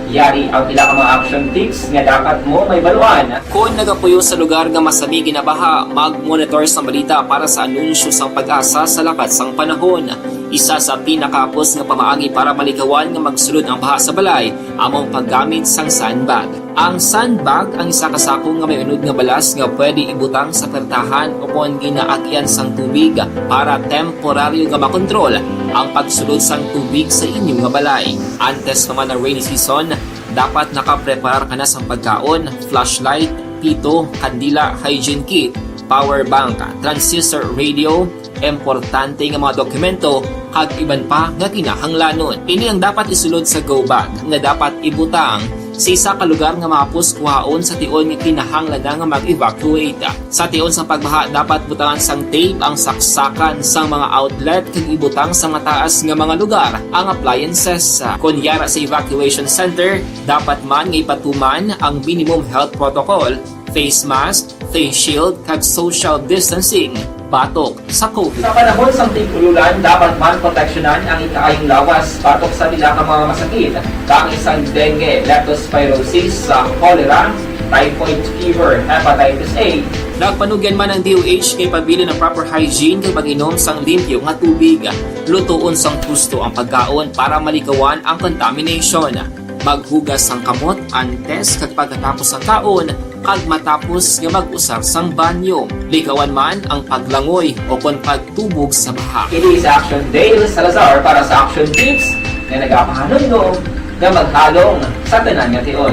Yari ang pila ka mga action tips nga dapat mo mahibaluan. Kon nagapuyo sa lugar nga masami ginabaha, mag-monitor sang balita para sa anunsyo sang PAGASA sa lakat sang panahon. Isa sa pinakahapos nga pamaagi para malikawan nga magsulod ang baha sa balay amo ang paggamit sang sandbag. Ang sandbag ang isa ka sako nga may unod nga balas nga pwede ibutang sa pertahan o kon ginaagyan sang tubig para temporaryo nga makontrol ang pagsulod sang tubig sa inyo nga balay. Antes pa man ang rainy season, dapat nakapreparar ka na sang pagkaon, flashlight, pito, kandila, hygiene kit, power bank, transistor radio, importante nga mga dokumento, kag iban pa nga kinahanglanon. Ini ang dapat isulod sa go bag nga dapat ibutang sa isa ka lugar nga mahapos kuhaon sa tion nga kinahanglan na nga mag-evacuate. Sa tion sang pagbaha, dapat butangan sang tape ang saksakan sang mga outlet kag ibutang sa mataas nga mga lugar ang appliances. Kon yara sa evacuation center, dapat man nga ipatuman ang minimum health protocol, face mask, face shield, kag social distancing batok sa COVID. Sa panahon sang tig-ululan, dapat man proteksyonan ang ikaayong lawas batok sa pila ka mga masakit, kaangay sang dengue, leptospirosis, sa cholera, typhoid fever, hepatitis A. Nagpanugyan man ang D O H nga ipabilin ang proper hygiene kag pag-inom sang limpyo nga tubig. Lutoon sang husto ang pagkaon para malikawan ang contamination. Maghugas sang kamot antes kag pagkatapos sang kaon, kag matapos nga mag-usar sang banyo. Likawan man ang paglangoy o kon pagtubog sa baha. Ini si Action Dale Salazar para sa Action Tips nga nagapahanumdom nga maghalong sa tanan nga tion.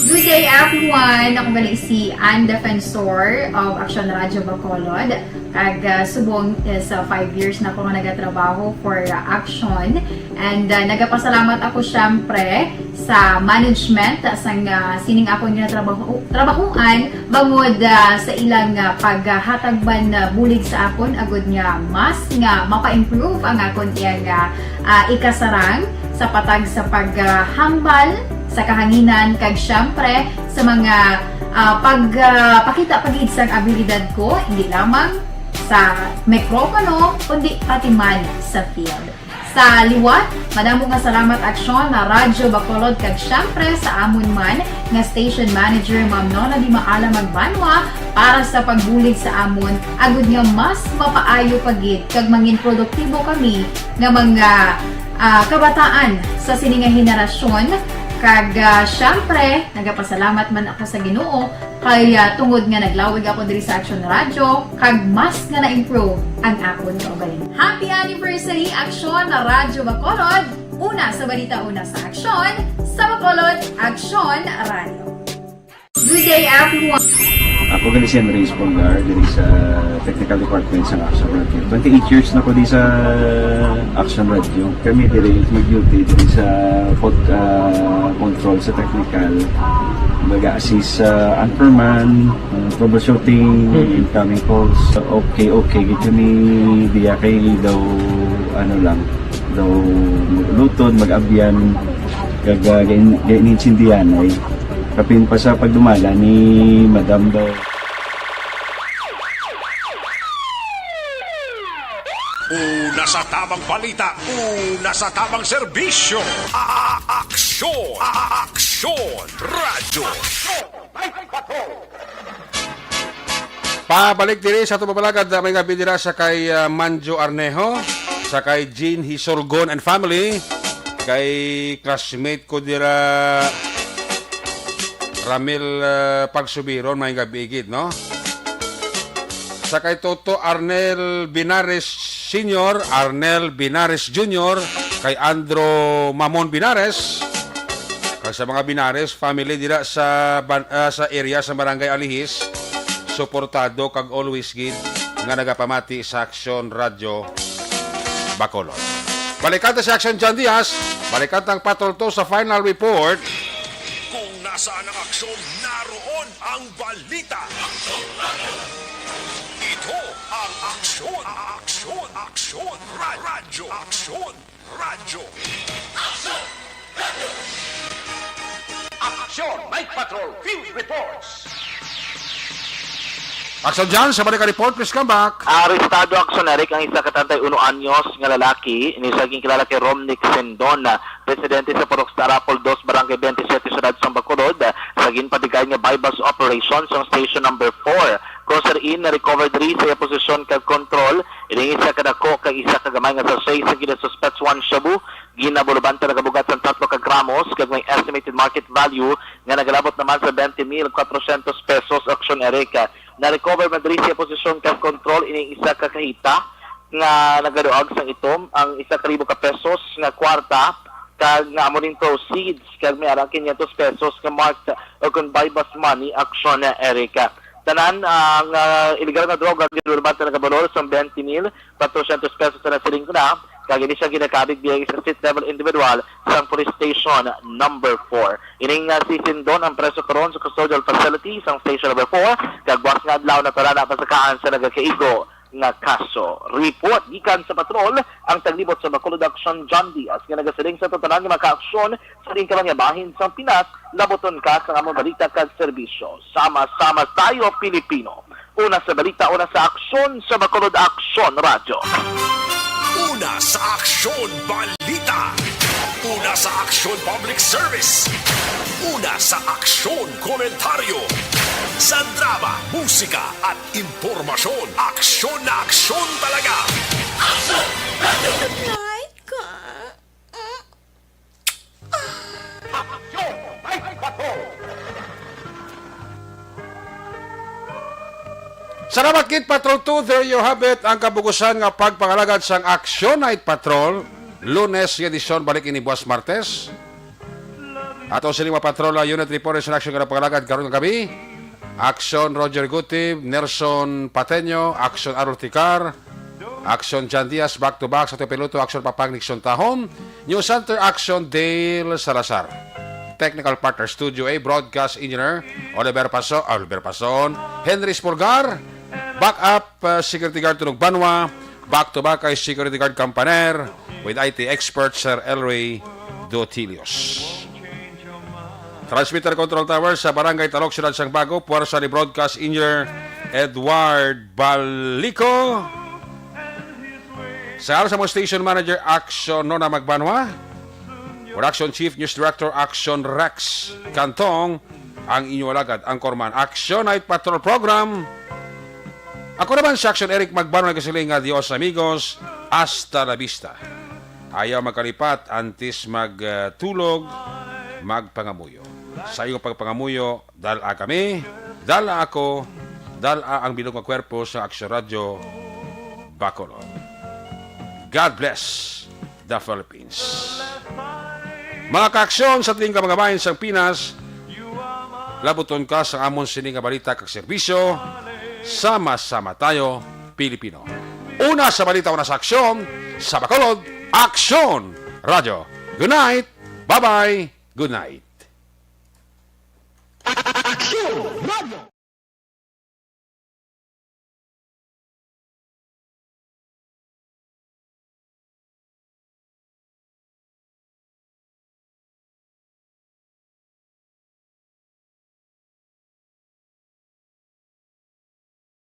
Good day, everyone! Ako gali si Ann Defensor of Action Radio Bacolod. Kag, ah, subong, eh, sa five years na ako nga nagatrabaho for, ah, Action. And, ah, nagapasalamat ako, syempre, sa management, ah, sang, ah, sining akong ginatrabaho-, trabahuan, bangod, ah, sa ilang, ah, paghatag man, ah, bulig sa akon, agud nga mas nga mapa-improve ang akon iyang, ah, ah, ikasarang sa patag sa paghambal sa kahanginan, kag siyempre sa mga, ah, pag, ah, pakita pa gid sang abilidad ko, hindi lamang sa mikropono, kundi pati man sa field. Sa liwat, madamo nga salamat, Aksyon, na Radyo Bacolod, kag siyempre sa amon man nga station manager, Ma'am Nona Di Maala Magbanwa, para sa pagbulig sa amon, agud nga mas mapaayo pa gid kag mangin produktibo kami nga mga, ah, kabataan sa sini nga henerasyon. Kag, ah, siyempre, nagapasalamat man ako sa Ginoo kay, ah, tungod nga naglawig ako diri sa Action Radio, kag mas nga na-improve ang akon kaugalingon. Happy anniversary, Action na Radyo Bacolod! Una sa balita, una sa aksyon, sa Bacolod, Action Radio. Good day, everyone! Ako gali si Andres Polgar, diri sa Technical Department sa Action Radio. Twenty-eight years na ko di sa Action Radio. Kami diri mag-duty diri sa pod-, ah, control sa technical. Baga assist sa anchorman, ah, troubleshooting, Mm. incoming calls. Okay, okay. Gid kami diya kay daw, ano lang, daw lutod, mag-abyan, kag, ah, gain-, gainintindihan ay. Kapin pa sa pagdumala ni Madam daw. Una sa tamang balita, una sa tamang serbisyo. A-, a-, aksyon, a-, a-, aksyon, radyo. Pabalik diri sa ato mabalagad, ah, may nga bidira sa kay, ah, Manjo Arnejo, sa kay Jean Hisorgon and family, kay classmate ko dira, Ramil, ah, Pagsubiron, may nga bigid, no? sa kay Toto Arnel Binares Senior, Arnel Binares Junior, kay Andro Mamon Binares, kag sa mga Binares family dira sa ban-, ah, sa area sa Barangay Alihis, suportado kag always gid nga nagapamati sa Aksyon Radyo Bacolod. Balikan ta si Aksyon John Diaz, balikan ta ang Patrol Two sa final report. Kung nasaan ang aksyon, naroon ang balita. Ito ang Aksyon, Aksyon, Aksyon, Ra-, Radyo, Aksyon, Radyo. Aksyon Night Patrol Field Reports. Aksyon John, sa balik ka report, please come back. Arestado, Aksyon Eric, ang isa ka treinta y uno anyos nga lalaki, ini sa ginkilala kay Romnick Sendon, ah, residente sa Purok Starapol Dos, Barangay Twenty-Siete, Siyudad sang Bacolod, ah, sa ginpatigayon nga buy-bust operation sang Station Number Four. Kung sa diin, na-recover diri sa iya posisyon kag kontrol ini isa ka dako kag isa ka gamay nga sachet sa ginasuspetswan shabu, ginabuluban ta nagabugat sang tatlo ka gramos kag may estimated market value nga nagalabot naman sa twenty mil quatrocientos pesos, Aksyon Eric. Na-recover man diri sa iya posisyon kag kontrol ini isa ka kahita nga nagaduag sang itom, ang isa ka libo ka pesos nga kwarta, kag nga amo ning proceeds, kag may arang quinientos pesos nga marked o kon buy-bust money, Aksyon Eric. Tanan ang, ah, iligal nga droga ginulbatan nagabalor sang twenty mil quatrocientos pesos sa nasiling ko na, kag ini siya ginakabig biya sa street level individual sang Police Station Number Four. Ining, ah, si Sindon ang preso karon sa custodial facility sang Station Number Four, kag buas nga adlaw na tara na pasakaan sa nagakaigo nga kaso. Report gikan sa patrol, ang taglibot sa Bacolod Aksyon, John Diaz, nga nagasiling sa tanan nga makaaksyon sa diin ka man nga bahin sang Pinas, labuton ka sang among balita kag serbisyo. Sama-sama tayo, Pilipino. Una sa balita, una sa aksyon, sa Bacolod Aksyon Radyo. Una sa aksyon, balita. Una sa aksyon, public service. Una sa aksyon, komentaryo. Sa drama, musika, at impormasyon, aksyon na aksyon talaga. Night ka. Aksyon Night Patrol. Salamat gid, Patrol Two. There you have it, ang kabugusan nga pagpangalagad sang Aksyon Night Patrol. Lunes nga edisyon, balik ini buas Martes. Ato sini mga patrol, ah, unit reporters in action nga nagpangalagad karon nga gabi. Aksyon Roger Gutib, Nelson Pateño, Aksyon Arul Ticar, Aksyon John Diaz, back to back sa ato piloto, Aksyon Papang Nixon Tahom, News Center, Aksyon Dale Salazar. Technical partner, Studio A, broadcast engineer, Oliver Paso-, Oliver Pason, Henry Spulgar, backup, uh, security guard Tunog Banwa, back to back kay security guard Campaner, with I T expert Sir Elroy Dotilios. Transmitter Control Tower sa Barangay Talok, Siyudad sang Bago, puwersa ni Broadcast Engineer Edward Balico. Sa ngalan sa mga station manager, Action Nona Magbanwa. Production Chief, News Director, Action Rex Cantong. Ang inyo alagad, ang Korman. Action Night Patrol Program. Ako naman si Action Eric Magbanwa, nagasiling nga, Dios amigos, hasta la vista. Ayaw magkalipat, antes mag, uh, tulog, magpangamuyo. Sa iyong pagpangamuyo, dala kami, dala ako, dala ang bilog nga kwerpo sa Aksyon Radyo Bacolod. God bless the Philippines. Mga kaaksyon sa tingka mga bayan sang Pinas, labuton ka sa amon sini nga balita kag serbisyo. Sama-sama tayo, Pilipino. Una sa balita, una sa aksyon, sa Bacolod, Aksyon Radyo. Good night. Bye-bye. Good night.